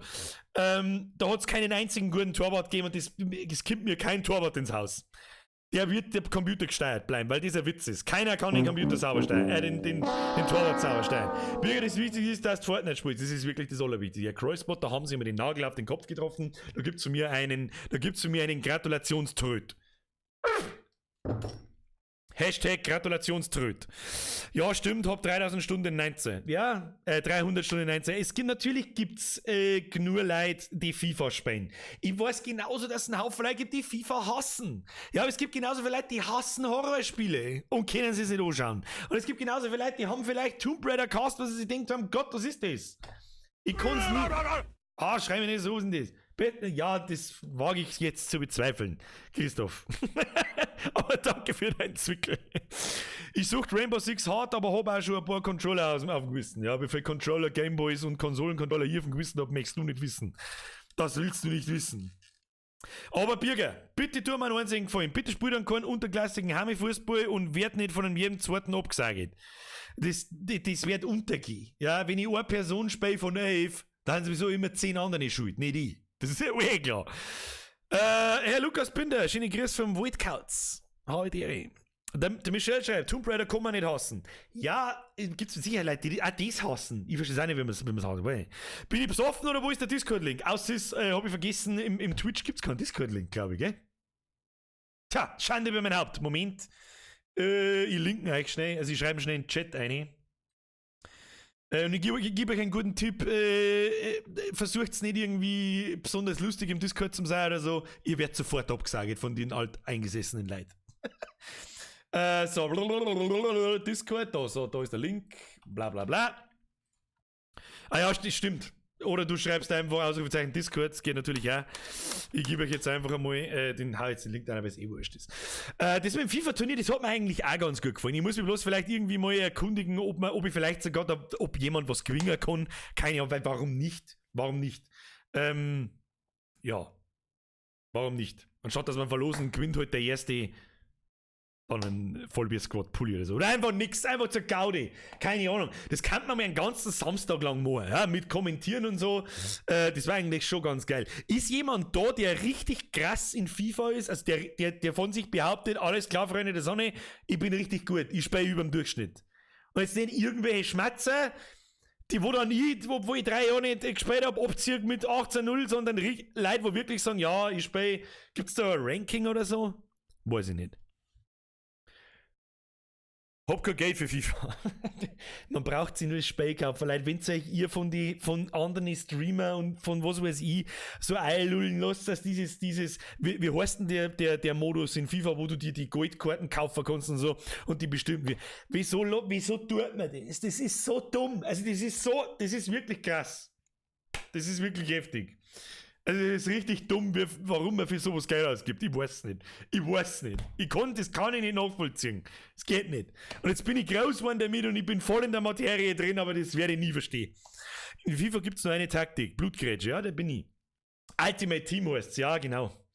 da hat es keinen einzigen guten Torwart gegeben und es kommt mir kein Torwart ins Haus. Der wird der Computer gesteuert bleiben, weil das ein Witz ist. Keiner kann den Computer sauber steuern, den Torwart sauber steuern. Birger, das Wichtigste ist, dass du Fortnite spielst. Das ist wirklich das Allerwichtigste. Ja, Crossbot, da haben sie mir den Nagel auf den Kopf getroffen. Da gibt's von mir einen, Gratulationströt. Hashtag Gratulationströt. Ja, stimmt, hab 3000 Stunden 19. Ja, 300 Stunden 19. Es gibt, natürlich gibt's genug Leute, die FIFA spielen. Ich weiß genauso, dass es einen Haufen Leute gibt, die FIFA hassen. Ja, aber es gibt genauso viele Leute, die hassen Horrorspiele und können sie sich nicht anschauen. Und es gibt genauso viele Leute, die haben vielleicht Tomb Raider cast, was sie sich denkt haben, Gott, was ist das? Ich kann's nicht. Ah, schrei mir nicht so, was ist denn das? Ja, das wage ich jetzt zu bezweifeln, Christoph. Aber danke für deinen Zwickel. Ich suche Rainbow Six hart, aber habe auch schon ein paar Controller auf dem Gewissen. Ja, wie viele Controller, Gameboys und Konsolencontroller hier auf dem Gewissen habe, möchtest du nicht wissen. Das willst du nicht wissen. Aber Birger, bitte tu mir einen einzigen Gefallen. Bitte spiel dann keinen unterklassigen Heimfußball und werd nicht von jedem zweiten abgesagt. Das wird untergehen. Ja, wenn ich eine Person spiele von 11, dann sind sowieso immer 10 andere schuld, nicht ich. Das ist ja eh klar. Herr Lukas Binder, schöne Grüße vom Waldkauz. Hau die Ehre. Der Michel schreibt, Tomb Raider kann man nicht hassen. Ja, gibt's mit Sicherheit Leute, die auch das hassen. Ich verstehe es auch nicht, wenn man's hassen will. Bin ich besoffen oder wo ist der Discord-Link? Außer ist, hab ich vergessen, im Twitch gibt's keinen Discord-Link, glaub ich, gell? Tja, Schande über mein Haupt. Moment. Ich linken euch schnell, also ich schreibe schnell in den Chat rein. Und ich gebe euch einen guten Tipp, versucht's nicht irgendwie besonders lustig im Discord zu sein oder so, ihr werdet sofort abgesagt von den alteingesessenen Leuten. So, blablabla, Discord, da, so, da ist der Link, bla bla bla. Ah ja, stimmt. Oder du schreibst einfach Ausrufezeichen Discord, das geht natürlich auch. Ich gebe euch jetzt einfach einmal, den hau jetzt den Link rein, weil es eh wurscht ist. Das mit dem FIFA-Turnier, das hat mir eigentlich auch ganz gut gefallen. Ich muss mich bloß vielleicht irgendwie mal erkundigen, ob man, ob ich vielleicht sogar, da, ob jemand was gewinnen kann. Keine Ahnung, weil warum nicht? Warum nicht? Ja. Warum nicht? Anstatt dass man verlosen, gewinnt halt der erste dann ein Vollbier-Squad-Pulli oder so. Oder einfach nix, einfach zur Gaudi. Keine Ahnung. Das kann man mal einen ganzen Samstag lang machen, ja, mit Kommentieren und so. Das war eigentlich schon ganz geil. Ist jemand da, der richtig krass in FIFA ist, also der von sich behauptet, alles klar, Freunde der Sonne, ich bin richtig gut, ich spiele über dem Durchschnitt. Und jetzt nicht irgendwelche Schmatzer, die wo dann ich, wo ich 3 Jahre nicht gespielt hab, abziehe mit 18-0, sondern Leute, wo wirklich sagen, ja, ich spiele, gibt's da ein Ranking oder so? Weiß ich nicht. Hab kein Geld für FIFA. Man braucht sich nur das Spiel kaufen. Leute, wenn's euch ihr von anderen Streamer und von was weiß ich so einlullen lasst, dass dieses, wie heißt denn der Modus in FIFA, wo du dir die Goldkarten kaufen kannst und so und die bestimmen. Wieso tut man das? Das ist so dumm. Also das ist so, das ist wirklich krass. Das ist wirklich heftig. Also es ist richtig dumm, warum man für sowas Geld ausgibt. Ich weiß nicht. Ich weiß nicht. Das kann ich nicht nachvollziehen. Es geht nicht. Und jetzt bin ich groß geworden damit und ich bin voll in der Materie drin, aber das werde ich nie verstehen. In FIFA gibt's nur eine Taktik. Blutgrätsche, ja, da bin ich. Ultimate Team heißt's, ja, genau.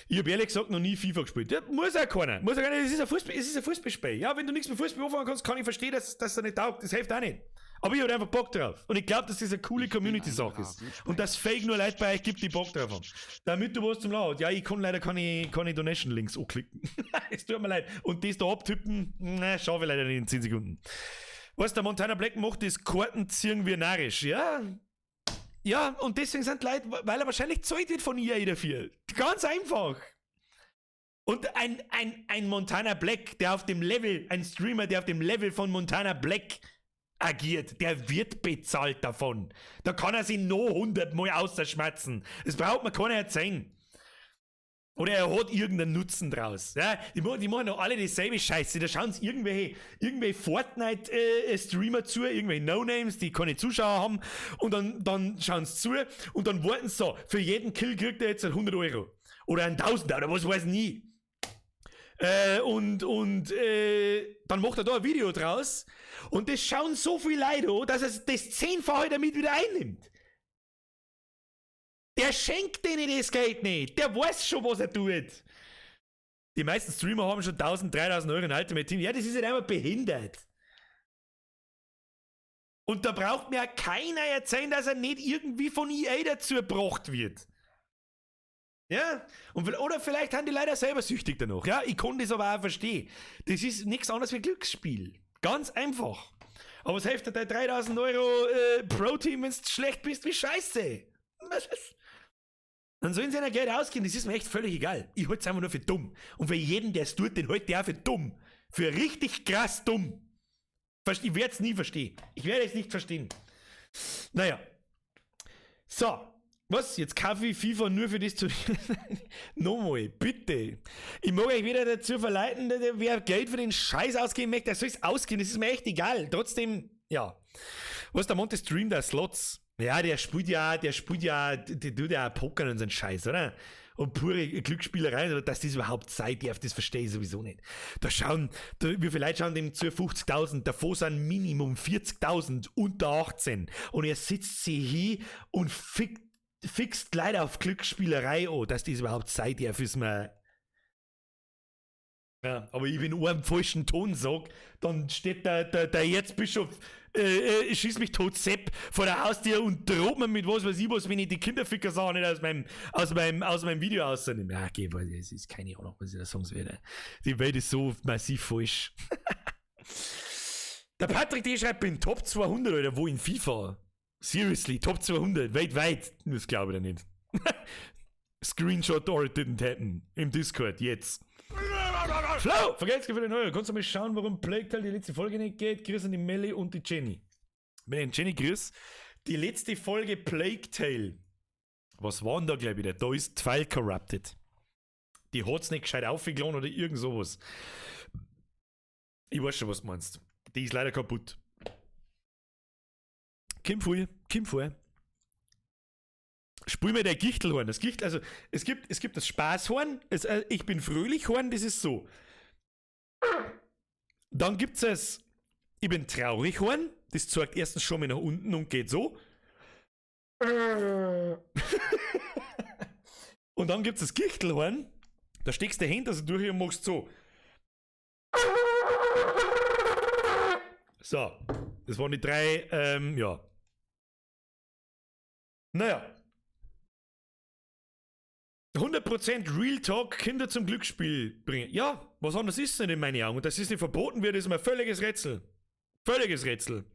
Ich hab ehrlich gesagt noch nie FIFA gespielt. Ja, muss auch keiner. Muss auch keiner. Es ist ein Fußball, es ist ein Fußballspiel. Ja, wenn du nichts mit Fußball anfangen kannst, kann ich verstehen, dass das nicht taugt. Das hilft auch nicht. Aber ich hab einfach Bock drauf. Und ich glaub, dass das eine coole Community-Sache ist. Und dass Fake nur Leute bei euch gibt, die Bock drauf haben. Damit du was zum Lachen hast. Ja, ich kann leider keine Donation-Links anklicken. Es tut mir leid. Und das da abtippen, na, schaffe ich leider nicht in 10 Sekunden. Was der Montana Black macht, ist Karten ziehen wir narrisch. Ja. Ja, und deswegen sind Leute, weil er wahrscheinlich zahlt wird von EA dafür. Ganz einfach. Und ein Montana Black, der auf dem Level, ein Streamer, der auf dem Level von Montana Black agiert, der wird bezahlt davon. Da kann er sich noch 100 Mal ausschmerzen. Das braucht man keiner erzählen. Oder er hat irgendeinen Nutzen draus. Ja, die machen doch alle dieselbe Scheiße. Da schauen sie irgendwelche Fortnite-Streamer zu, irgendwelche No-Names, die keine Zuschauer haben. Und dann schauen sie zu und dann warten sie so. Für jeden Kill kriegt er jetzt 100 Euro. Oder ein 1000er oder was weiß ich nie. Und dann macht er da ein Video draus und das schauen so viele Leute an, dass er das 10-fache damit wieder einnimmt. Der schenkt denen das Geld nicht. Der weiß schon, was er tut. Die meisten Streamer haben schon 1000, 3000 Euro in Ultimate Team. Ja, das ist halt einfach behindert. Und da braucht mir keiner erzählen, dass er nicht irgendwie von EA dazu gebracht wird. Ja, und, oder vielleicht haben die leider selber süchtig danach. Ja, ich kann das aber auch verstehen. Das ist nichts anderes wie Glücksspiel. Ganz einfach. Aber es hilft dir dein 3000 Euro pro Team, wenn du schlecht bist, wie Scheiße. Dann sollen sie ein Geld ausgeben, das ist mir echt völlig egal. Ich halte es einfach nur für dumm. Und für jeden, der es tut, den halte ich auch für dumm. Für richtig krass dumm. Ich werde es nie verstehen. Ich werde es nicht verstehen. Naja. So. Was? Jetzt kaufe ich FIFA nur für das zu. Nochmal, bitte. Ich mag euch wieder dazu verleiten, wer Geld für den Scheiß ausgeben möchte, der soll es ausgeben. Das ist mir echt egal. Trotzdem, ja. Was, der Monte streamt da Slots? Ja, der spielt ja, der tut ja auch Pokern und so einen Scheiß, oder? Und pure Glücksspielerei, aber dass das überhaupt sein darf, das verstehe ich sowieso nicht. Da schauen, wie viele Leute schauen dem zu? 50.000, davor sind Minimum 40.000 unter 18. Und er sitzt sich hin und fickt fixt leider auf Glücksspielerei an, dass das überhaupt sein darf, ist mir. Ja, aber ich, wenn ich einen falschen Ton sag, dann steht der Erzbischof, schieß mich tot, Sepp, vor der Haustür und droht mir mit was weiß ich was, wenn ich die Kinderficker-Sache nicht aus meinem Video rausnehme. Ja, okay, weil das ist keine Ahnung, was ich da sagen soll. Die Welt ist so massiv falsch. Der Patrick D. schreibt, bin Top 200, oder wo in FIFA? Seriously, Top 200, weltweit. Das glaube ich ja nicht. Screenshot or it didn't happen. Im Discord, jetzt. Flo, vergesst für den Euro. Kannst du mal schauen, warum Plague Tale die letzte Folge nicht geht? Grüß an die Melli und die Jenny. Wenn ich Jenny grüß. Die letzte Folge Plague Tale. Was war denn da gleich wieder? Da ist File corrupted. Die hat's nicht gescheit aufgeladen oder irgend sowas. Ich weiß schon, was du meinst. Die ist leider kaputt. Komm vor, komm vor. Spiel mir der Gichtelhorn. Das Gichtel, also es gibt das Spaßhorn, ich bin fröhlich Horn, das ist so. Dann gibt es ich bin traurig Horn, das zeigt erstens schon mal nach unten und geht so. Und dann gibt es das Gichtelhorn, da steckst du die Hände also durch und machst so. So, das waren die drei, ja. Naja. 100% Real Talk, Kinder zum Glücksspiel bringen. Ja, was anderes ist es nicht in meinen Augen. Und dass es nicht verboten wird, ist mir ein völliges Rätsel. Völliges Rätsel.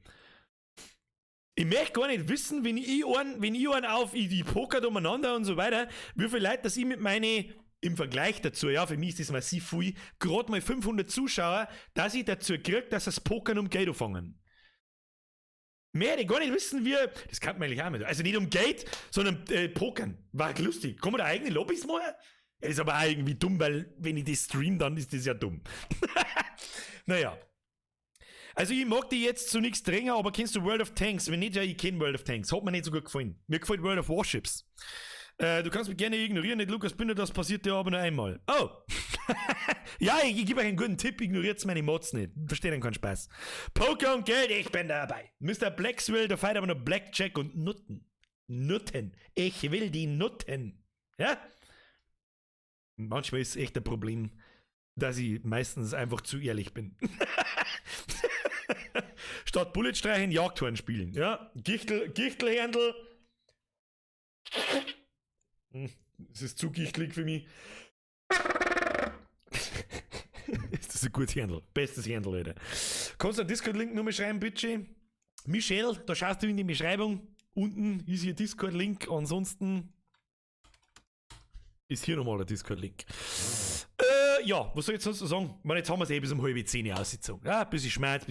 Ich möchte gar nicht wissen, wenn ich einen auf, ich die pokert umeinander und so weiter, wie viel Leute, dass ich mit meine, im Vergleich dazu, ja, für mich ist das massiv viel, gerade mal 500 Zuschauer, dass ich dazu krieg, dass das Pokern um Geld anfangen. Mehr hätte ich gar nicht wissen, wie, das kann man eigentlich auch nicht. Also nicht um Geld, sondern Pokern. War lustig. Kann man da eigene Lobbys machen? Ja, ist aber auch irgendwie dumm, weil wenn ich das stream, dann ist das ja dumm. Naja. Also ich mag die jetzt zu nichts drängen, aber kennst du World of Tanks? Wenn nicht, ja, ich kenn World of Tanks. Hat mir nicht so gut gefallen. Mir gefällt World of Warships. Du kannst mich gerne ignorieren, nicht Lukas Binder, das passiert dir aber nur einmal. Oh! Ja, ich gebe euch einen guten Tipp, ignoriert meine Mods nicht. Versteht dann keinen Spaß. Poker und Geld, ich bin dabei. Mr. Blackswell, der feiert aber nur Blackjack und Nutten. Nutten. Ich will die Nutten. Ja? Manchmal ist es echt ein Problem, dass ich meistens einfach zu ehrlich bin. Statt Bullet streichen, Jagdhorn spielen. Ja? Gichtelhändel. Es ist zu gichtlig für mich. Ist das ein gutes Händel? Bestes Händel, Leute. Kannst du einen Discord-Link nochmal schreiben, bitte? Michelle, da schaust du in die Beschreibung. Unten ist hier Discord-Link. Ansonsten ist hier nochmal der Discord-Link. Ja, was soll ich jetzt sonst noch sagen? Ich meine, jetzt haben wir es eh bis um 9:30 ausgezogen. Ja, ein bisschen Schmerz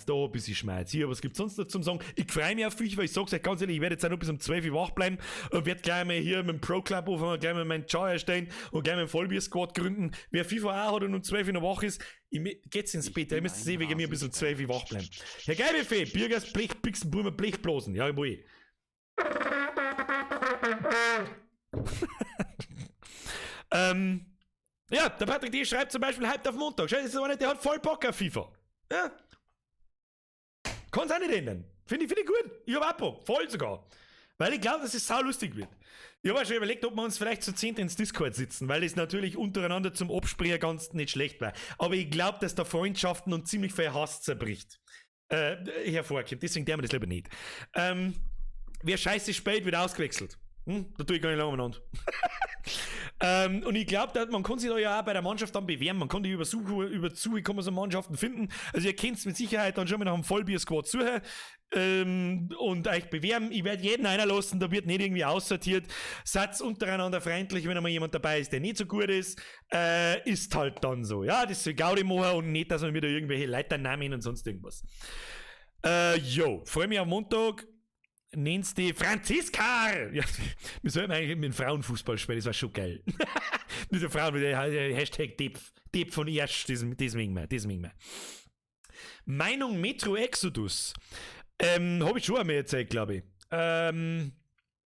da, ein bisschen Schmerz hier. Was gibt's sonst noch zum Sagen? Ich freue mich auf FIFA. Ich sag's euch ganz ehrlich, ich werde jetzt auch noch bis um 12 Uhr wach bleiben und werde gleich mal hier mit dem Pro Club anfangen, gleich mal meinen Char erstellen und gleich mal einen Vollbier-Squad gründen. Wer FIFA auch hat und um 12 Uhr noch wach ist, geht's ins Bett. Ihr müsst sehen, wegen mir bis um 12 Uhr wach bleiben. Herr Geilbuffet, Birgers Blech, Pixen, Burmer, Blechblasen. Jawohl. Ja, der Patrick D. schreibt zum Beispiel Hyped auf Montag. Scheiße, das ist einer, der hat voll Bock auf FIFA. Ja. Kann's auch nicht ändern. Finde ich gut. Ich hab auch Bock. Voll sogar. Weil ich glaube, dass es sau lustig wird. Ich habe auch schon überlegt, ob wir uns vielleicht zu 10 ins Discord sitzen, weil es natürlich untereinander zum Absprechen ganz nicht schlecht war. Aber ich glaube, dass da Freundschaften und ziemlich viel Hass zerbricht. Hervorkommt. Deswegen tun wir das lieber nicht. Wer scheiße spät, wird ausgewechselt. Da tue ich gar nicht lange umeinander. Und ich glaube, man kann sich da ja auch bei der Mannschaft dann bewerben. Man kann die über Suche kann man so Mannschaften finden. Also ihr kennt es mit Sicherheit dann schon mal nach einem Vollbier-Squad suchen und euch bewerben. Ich werde jeden einer lassen, da wird nicht irgendwie aussortiert. Satz untereinander freundlich, wenn einmal jemand dabei ist, der nicht so gut ist. Ist halt dann so. Ja, das soll Gaudi machen und nicht, dass man wieder irgendwelche Leiternamen und sonst irgendwas. Jo, freue mich auf Montag. Nennst die Franziska! Ja, wir sollten eigentlich mit dem Frauenfußball spielen, das war schon geil. Mit der Frauen, mit der Hashtag Depp von Ersch, das mögen wir, Meinung Metro Exodus. Habe ich schon einmal erzählt, glaube ich.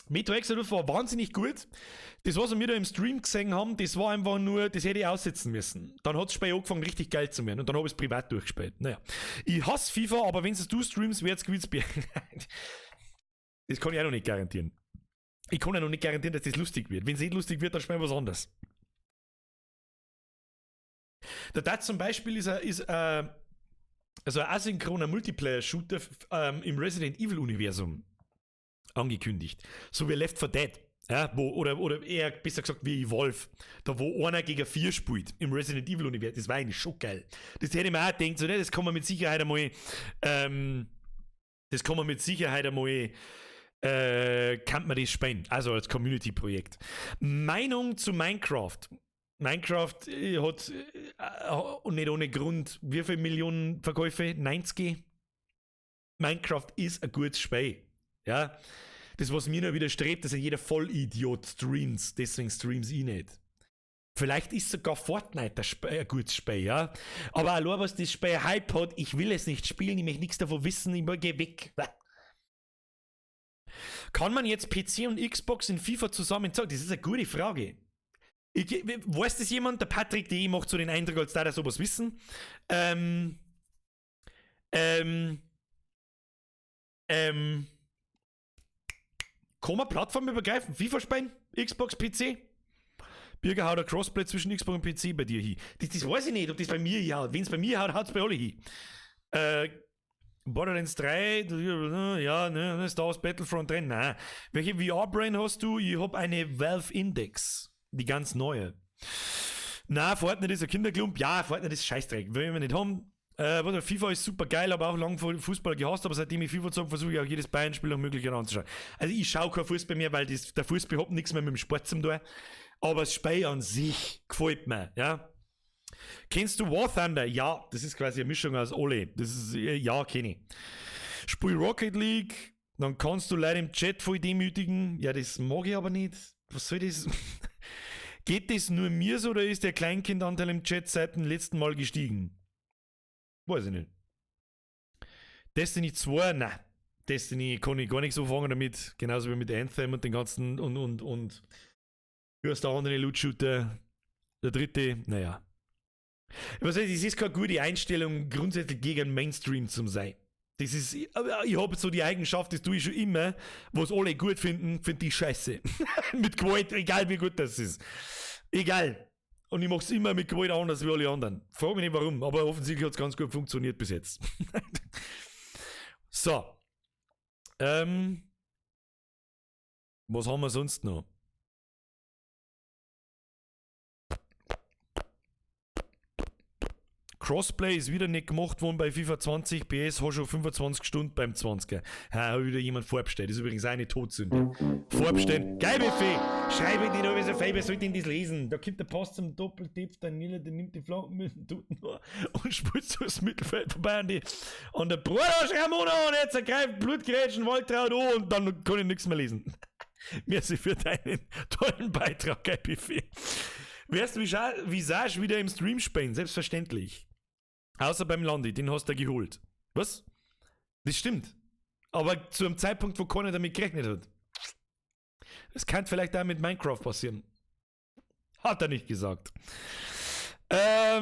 Metro Exodus war wahnsinnig gut. Das, was wir da im Stream gesehen haben, das war einfach nur, das hätte ich aussitzen müssen. Dann hat das Spiel angefangen, richtig geil zu werden und dann habe ich es privat durchgespielt. Naja. Ich hasse FIFA, aber wenn es du streamst, wird's gewiss. Das kann ich auch noch nicht garantieren. Ich kann ja noch nicht garantieren, dass das lustig wird. Wenn es nicht lustig wird, dann spielen wir was anderes. Der Dart zum Beispiel ist also ein asynchroner Multiplayer-Shooter im Resident Evil-Universum angekündigt. So wie Left 4 Dead. Ja, wo, oder eher besser gesagt wie Evolve, da wo einer gegen vier spielt im Resident Evil Universum, das war eigentlich schon geil. Das hätte ich mir auch gedacht, so, ne, das kann man mit Sicherheit einmal, das kann man mit Sicherheit einmal, kann man das spielen, also als Community-Projekt. Meinung zu Minecraft. Minecraft hat nicht ohne Grund wie viele Millionen Verkäufe? 90? Minecraft ist ein gutes Spiel. Ja? Das, was mir nur widerstrebt, dass jeder Vollidiot streamt, deswegen streams ich nicht. Vielleicht ist sogar Fortnite ein gutes Spiel, ja. Aber allein, was das Spiel Hype hat, ich will es nicht spielen, ich möchte nichts davon wissen, ich geh weg. Kann man jetzt PC und Xbox in FIFA zusammen zocken? Das ist eine gute Frage. Weiß das jemand? Der Patrick.de macht so den Eindruck, als da er sowas wissen. Kann man plattformübergreifend FIFA spielen? Xbox, PC? Birger haut ein Crossplay zwischen Xbox und PC bei dir hin. Das weiß ich nicht, ob das bei mir hinhaut. Wenn es bei mir haut, haut es bei alle hin. Borderlands 3, ja, ne, Star Wars Battlefront 3, nein. Welche VR-Brain hast du? Ich hab eine Valve Index. Die ganz neue. Na, Fortnite ist ein Kinderklump. Ja, Fortnite ist Scheißdreck. Will ich nicht haben. Warte, FIFA ist super geil, aber auch lange Fußball gehasst, aber seitdem ich FIFA zocke, versuche ich auch jedes Bayern-Spiel nach Möglichkeit anzuschauen. Also ich schaue kein Fußball mehr, weil der Fußball hat nichts mehr mit dem Sport zu tun. Aber das Spiel an sich gefällt mir, ja. Kennst du War Thunder? Ja, das ist quasi eine Mischung aus alle. Das ist, ja, kenne ich. Spiel Rocket League, dann kannst du Leute im Chat voll demütigen. Ja, das mag ich aber nicht. Was soll das? Geht das nur mir so oder ist der Kleinkindanteil im Chat seit dem letzten Mal gestiegen? Weiß ich nicht. Destiny 2, nein. Destiny kann ich gar nichts anfangen damit. Genauso wie mit Anthem und den ganzen und wie heißt der andere Loot-Shooter? Der dritte, naja. Was heißt, es ist keine gute Einstellung, grundsätzlich gegen Mainstream zu sein. Das ist, ich habe so die Eigenschaft, das tue ich schon immer, was alle gut finden, finde ich scheiße. Mit Gewalt, egal wie gut das ist. Egal. Und ich mach's immer mit Gewalt anders wie alle anderen. Frag mich nicht warum, aber offensichtlich hat's ganz gut funktioniert bis jetzt. So. Was haben wir sonst noch? Crossplay ist wieder nicht gemacht worden bei FIFA 20. PS hat schon 25 Stunden beim 20er. Ha, hat wieder jemand vorbestellt. Das ist übrigens eine Todsünde. Vorbestellt. Geil, Buffet! Schreibe nicht, aber so fein, wer sollte denn das lesen? Da kommt der Pass zum Doppeltipp, Daniela, der nimmt die Flanken mit dem Tuten und spielt so das Mittelfeld vorbei an der Bruder Ramona und jetzt ergreift Blutgrätschen, Waltraud an und dann kann ich nichts mehr lesen. Merci für deinen tollen Beitrag, geil, Buffet. Wirst du Visage wieder im Stream spielen? Selbstverständlich. Außer beim Landi, den hast du geholt. Was? Das stimmt. Aber zu einem Zeitpunkt, wo keiner damit gerechnet hat. Das kann vielleicht auch mit Minecraft passieren. Hat er nicht gesagt. Red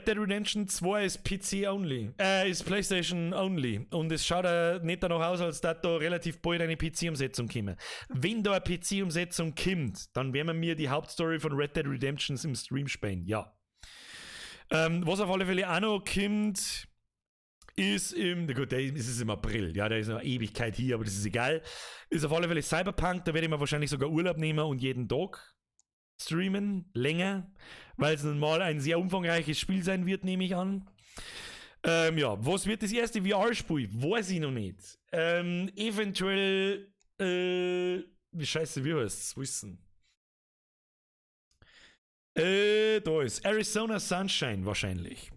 Dead Redemption 2 ist PC only. Ist PlayStation only. Und es schaut nicht danach aus, als dass da relativ bald eine PC-Umsetzung käme. Wenn da eine PC-Umsetzung kommt, dann werden wir mir die Hauptstory von Red Dead Redemption im Stream spielen. Ja. Was auf alle Fälle auch noch kommt, ist im, gut, der ist es im April, ja, der ist noch Ewigkeit hier, aber das ist egal. Ist auf alle Fälle Cyberpunk, da werde ich mir wahrscheinlich sogar Urlaub nehmen und jeden Tag streamen, länger, weil es nun mal ein sehr umfangreiches Spiel sein wird, nehme ich an. Ja, was wird das erste VR-Spiel? Weiß ich noch nicht. Eventuell, wie scheiße, wie heißt's? Wissen. Da ist Arizona Sunshine wahrscheinlich.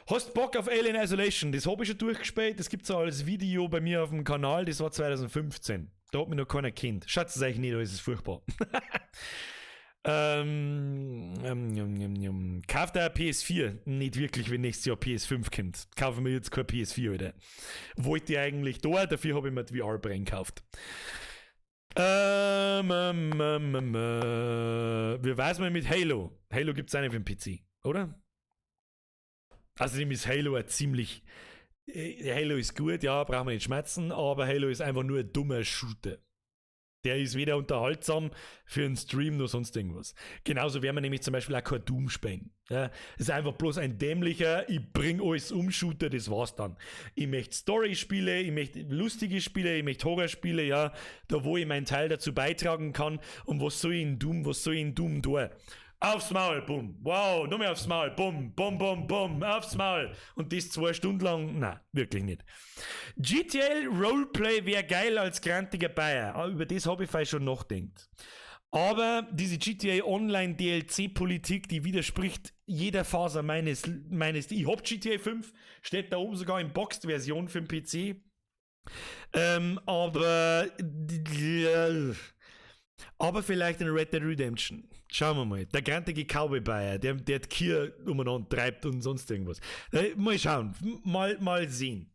Hast Bock auf Alien Isolation? Das habe ich schon durchgespielt. Das gibt's auch als Video bei mir auf dem Kanal. Das war 2015. Da hat mich noch keiner kennt. Schaut es euch nicht, da ist es furchtbar. Kauft er PS4? Nicht wirklich, wenn nächstes Jahr PS5 kommt. Kaufen wir jetzt kein PS4, Alter. Wollte ich eigentlich da, dafür habe ich mir die VR-Brille gekauft. Wie weiß man mit Halo? Halo gibt es auch nicht für den PC, oder? Außerdem ist Halo ein ziemlich. Halo ist gut, ja, brauchen wir nicht schmerzen, aber Halo ist einfach nur ein dummer Shooter. Der ist weder unterhaltsam für einen Stream noch sonst irgendwas. Genauso werden wir nämlich zum Beispiel auch kein Doom spielen. Ja, ist einfach bloß ein dämlicher, ich bring alles um Shooter, das war's dann. Ich möchte Story-Spiele, ich möchte lustige Spiele, ich möchte Horror-Spiele, ja, da wo ich meinen Teil dazu beitragen kann. Und was soll ich in Doom, was soll ich in Doom tun? Aufs Maul, bumm. Wow, noch mehr aufs Maul, bumm, bumm, bumm, bumm, aufs Maul. Und das 2 Stunden lang? Nein, wirklich nicht. GTA Roleplay wäre geil als grantiger Bayer. Ah, über das habe ich vielleicht schon nachgedacht. Aber diese GTA Online DLC-Politik, die widerspricht jeder Faser meines. Ich hab GTA 5, steht da oben sogar in Boxed-Version für den PC. Aber vielleicht ein Red Dead Redemption. Schauen wir mal. Der grantige Cowboy-Bayer, der die Kier umeinander treibt und sonst irgendwas. Mal schauen. Mal sehen.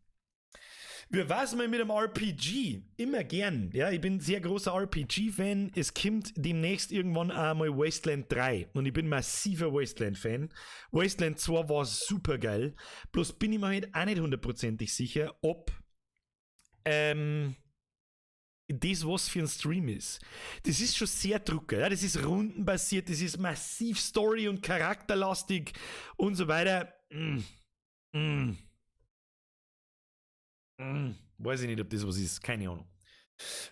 Wie war's mal mit dem RPG? Immer gern. Ja, ich bin sehr großer RPG-Fan. Es kommt demnächst irgendwann einmal Wasteland 3. Und ich bin massiver Wasteland-Fan. Wasteland 2 war super geil. Bloß bin ich mir halt auch nicht hundertprozentig sicher, ob das was für ein Stream ist. Das ist schon sehr drucker, ja? Das ist rundenbasiert, das ist massiv Story- und charakterlastig und so weiter. Weiß ich nicht, ob das was ist, keine Ahnung.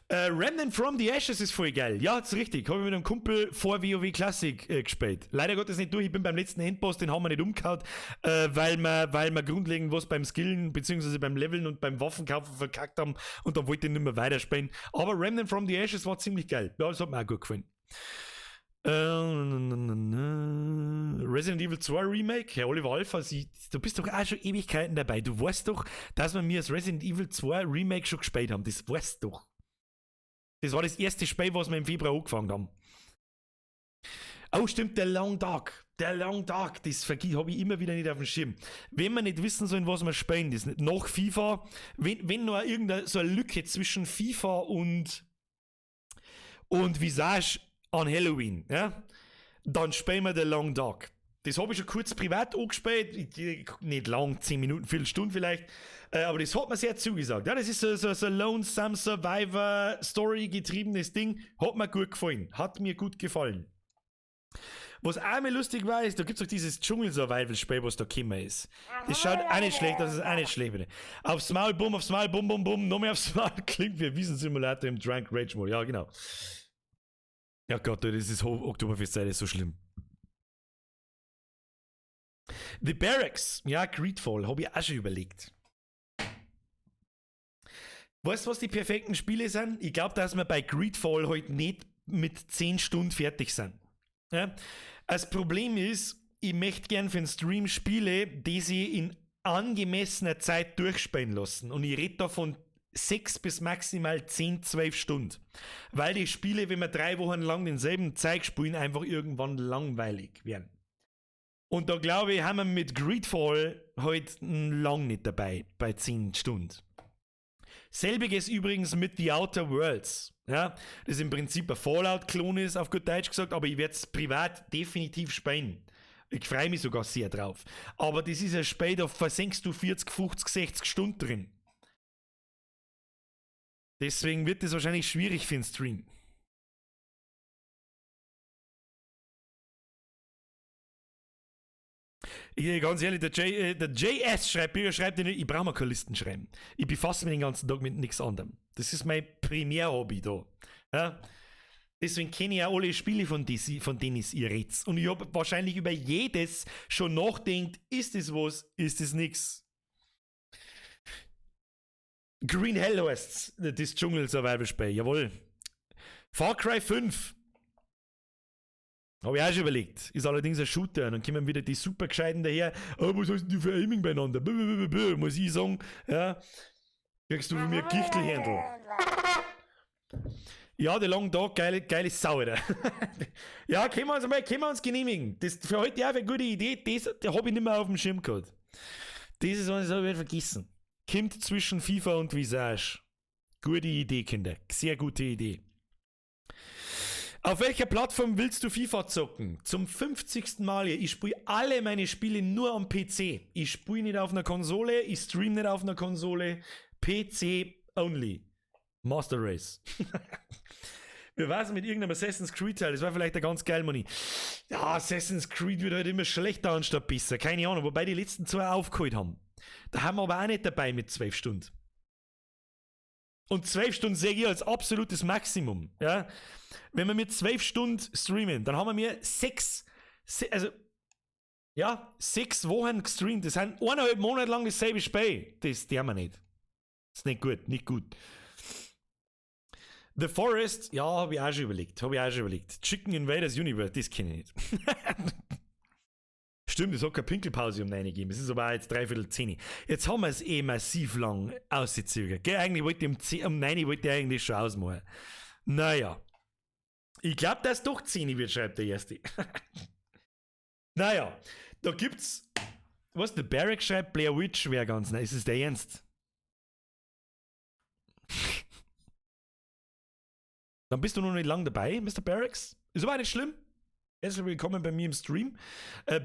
Remnant from the Ashes ist voll geil. Ja, ist richtig. Habe ich mit einem Kumpel vor WoW Classic gespielt. Leider Gottes nicht durch. Ich bin beim letzten Endboss, den haben wir nicht umgehauen, weil wir grundlegend was beim Skillen beziehungsweise beim Leveln und beim Waffenkaufen verkackt haben und dann wollte ich nicht mehr weiterspielen. Aber Remnant from the Ashes war ziemlich geil. Ja, das hat mir auch gut gefallen. Resident Evil 2 Remake, Herr Oliver Alpha, du bist doch auch schon Ewigkeiten dabei. Du weißt doch, dass wir mir das Resident Evil 2 Remake schon gespielt haben. Das weißt du doch. Das war das erste Spiel, was wir im Februar angefangen haben. Oh, stimmt, der Long Dark. Der Long Dark, das habe ich immer wieder nicht auf dem Schirm. Wenn wir nicht wissen sollen, was wir spielen, das nicht nach FIFA, wenn noch irgendeine so eine Lücke zwischen FIFA und Visage an Halloween, ja, dann spielen wir The Long Dark. Das habe ich schon kurz privat angespielt, nicht lang, 10 Minuten, Viertelstunde vielleicht, aber das hat mir sehr zugesagt. Ja, das ist so ein Lonesome Survivor Story getriebenes Ding, hat mir gut gefallen, hat mir gut gefallen. Was auch mal lustig war, ist, da gibt es auch dieses Dschungel-Survival-Spiel, was da gekommen ist. Das schaut auch nicht schlecht aus, das ist auch nicht schlecht. Aufs Maul, bumm, aufs Maul, bum, bum, bum, noch mehr aufs Maul, klingt wie ein Wiesensimulator im Drunk Rage Mode, ja genau. Ja Gott, das ist Oktoberfestzeit, ist so schlimm. The Barracks, ja, Greedfall, habe ich auch schon überlegt. Weißt du, was die perfekten Spiele sind? Ich glaube, dass wir bei Greedfall heute nicht mit 10 Stunden fertig sind. Ja? Das Problem ist, ich möchte gern für den Stream Spiele, die sie in angemessener Zeit durchspielen lassen. Und ich rede da von 6 bis maximal 10, 12 Stunden. Weil die Spiele, wenn wir 3 Wochen lang denselben Zeug spielen, einfach irgendwann langweilig werden. Und da glaube ich, haben wir mit Greedfall halt lang nicht dabei, bei 10 Stunden. Selbiges übrigens mit The Outer Worlds. Ja, das im Prinzip ein Fallout-Klon ist, auf gut Deutsch gesagt, aber ich werde es privat definitiv spielen. Ich freue mich sogar sehr drauf. Aber das ist ein Spiel, da versenkst du 40, 50, 60 Stunden drin. Deswegen wird das wahrscheinlich schwierig für den Stream. Ich, ganz ehrlich, der JS schreibt, Bürger schreibt, ich brauche mir keine Listen schreiben. Ich befasse mich den ganzen Tag mit nichts anderem. Das ist mein Primärhobby da. Ja? Deswegen kenne ich auch alle Spiele, von denen ihr redet. Und ich habe wahrscheinlich über jedes schon nachdenkt, ist es was, ist es nix. Green Hell heißt's, das Dschungel-Survival-Spiel, jawohl. Far Cry 5. Habe ich auch schon überlegt. Ist allerdings ein Shooter. Dann kommen wieder die super Gescheiten daher. Oh, was hast denn du für Aiming beieinander? B -b -b -b, muss ich sagen. Ja. Kriegst du von mir Gichtelhändel. Ja, der Long Dog, geile Sau, Alter. Ja, können wir uns mal, können wir uns genehmigen. Das für heute auch eine gute Idee. Das habe ich nicht mehr auf dem Schirm gehabt. Das ist was, das habe ich vergessen. Kommt zwischen FIFA und Visage. Gute Idee, Kinder. Sehr gute Idee. Auf welcher Plattform willst du FIFA zocken? Zum 50. Mal hier. Ich spiele alle meine Spiele nur am PC. Ich spiele nicht auf einer Konsole, ich stream nicht auf einer Konsole. PC only. Master Race. Wir waren mit irgendeinem Assassin's Creed Teil, das war vielleicht der ganz geil, Money. Ja, Assassin's Creed wird halt immer schlechter anstatt besser. Keine Ahnung, wobei die letzten zwei aufgeholt haben. Da haben wir aber auch nicht dabei mit 12 Stunden. Und 12 Stunden sehe ich als absolutes Maximum. Ja? Wenn wir mit 12 Stunden streamen, dann haben wir mir sechs, also ja, 6 Wochen gestreamt. Das sind 1,5 Monate lang dasselbe Spiel. Das tun wir nicht. Das ist nicht gut, nicht gut. The Forest, ja, habe ich auch schon überlegt. Habe ich auch schon überlegt. Chicken Invaders Universe, das kenne ich nicht. Stimmt, es hat keine Pinkelpause um 9 gegeben. Es ist aber auch jetzt 9:45. Jetzt haben wir es eh massiv lang ausgezögert. Gell? Eigentlich wollte ich um 10, um 9 wollte ich eigentlich schon ausmachen. Naja. Ich glaube, dass doch 10 wird, schreibt der Erste. Naja, da gibt's. Was, der Barrack schreibt, Blair Witch wäre ganz nice. Ist es der Ernst? Dann bist du noch nicht lang dabei, Mr. Barracks. Ist aber auch nicht schlimm. Herzlich willkommen bei mir im Stream.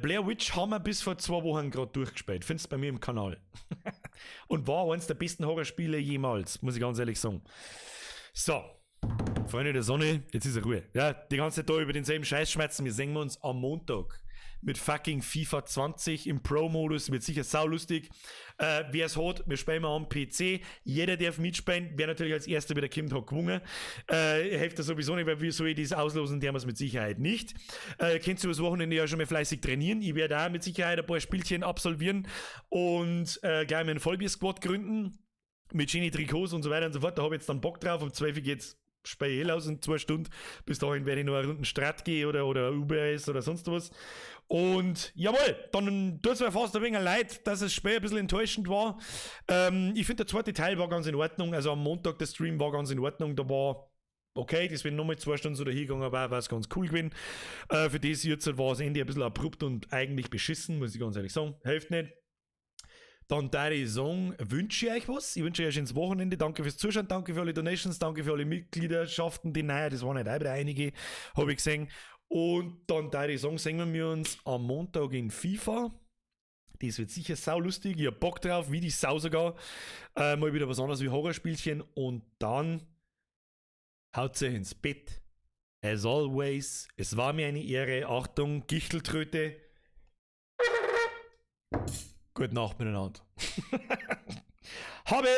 Blair Witch haben wir bis vor 2 Wochen gerade durchgespielt. Findest du bei mir im Kanal. Und war eines der besten Horrorspiele jemals, muss ich ganz ehrlich sagen. So, Freunde der Sonne, jetzt ist er Ruhe. Ja, die ganze Zeit da über denselben Scheiß schwätzen. Wir sehen uns am Montag mit fucking FIFA 20 im Pro-Modus. Wird sicher saulustig. Wer es hat, wir spielen mal am PC. Jeder darf mitspielen. Wer natürlich als erster wieder kommt, hat gewonnen. Hilft das sowieso nicht, weil wir so das auslosen, der haben es mit Sicherheit nicht. Könnt ihr übers Wochenende ja schon mal fleißig trainieren. Ich werde auch mit Sicherheit ein paar Spielchen absolvieren und gleich mal einen Vollbier-Squad gründen. Mit schönen Trikots und so weiter und so fort. Da habe ich jetzt dann Bock drauf. Um 12 Uhr geht's spiel eh aus in 2 Stunden. Bis dahin werde ich noch eine Runde Strat gehen oder UBS oder sonst was. Und jawohl, dann tut es mir fast ein wenig leid, dass das Spiel ein bisschen enttäuschend war. Ich finde, der zweite Teil war ganz in Ordnung. Also am Montag der Stream war ganz in Ordnung. Da war okay, das wäre nochmal 2 Stunden so dahingegangen, aber war es ganz cool gewesen. Für das jetzt war das Ende ein bisschen abrupt und eigentlich beschissen, muss ich ganz ehrlich sagen. Hilft nicht. Dann da ich sagen, wünsche ich euch was. Ich wünsche euch ein schönes Wochenende. Danke fürs Zuschauen, danke für alle Donations, danke für alle Mitgliederschaften, die neue, das waren nicht auch wieder einige, habe ich gesehen. Und dann da ich sagen, sehen wir uns am Montag in FIFA. Das wird sicher saulustig. Ich hab Bock drauf, wie die Sau sogar. Mal wieder was anderes wie Horrorspielchen. Und dann haut euch ins Bett. As always, es war mir eine Ehre. Achtung, Gichteltröte. Gute Nacht miteinander. Habe!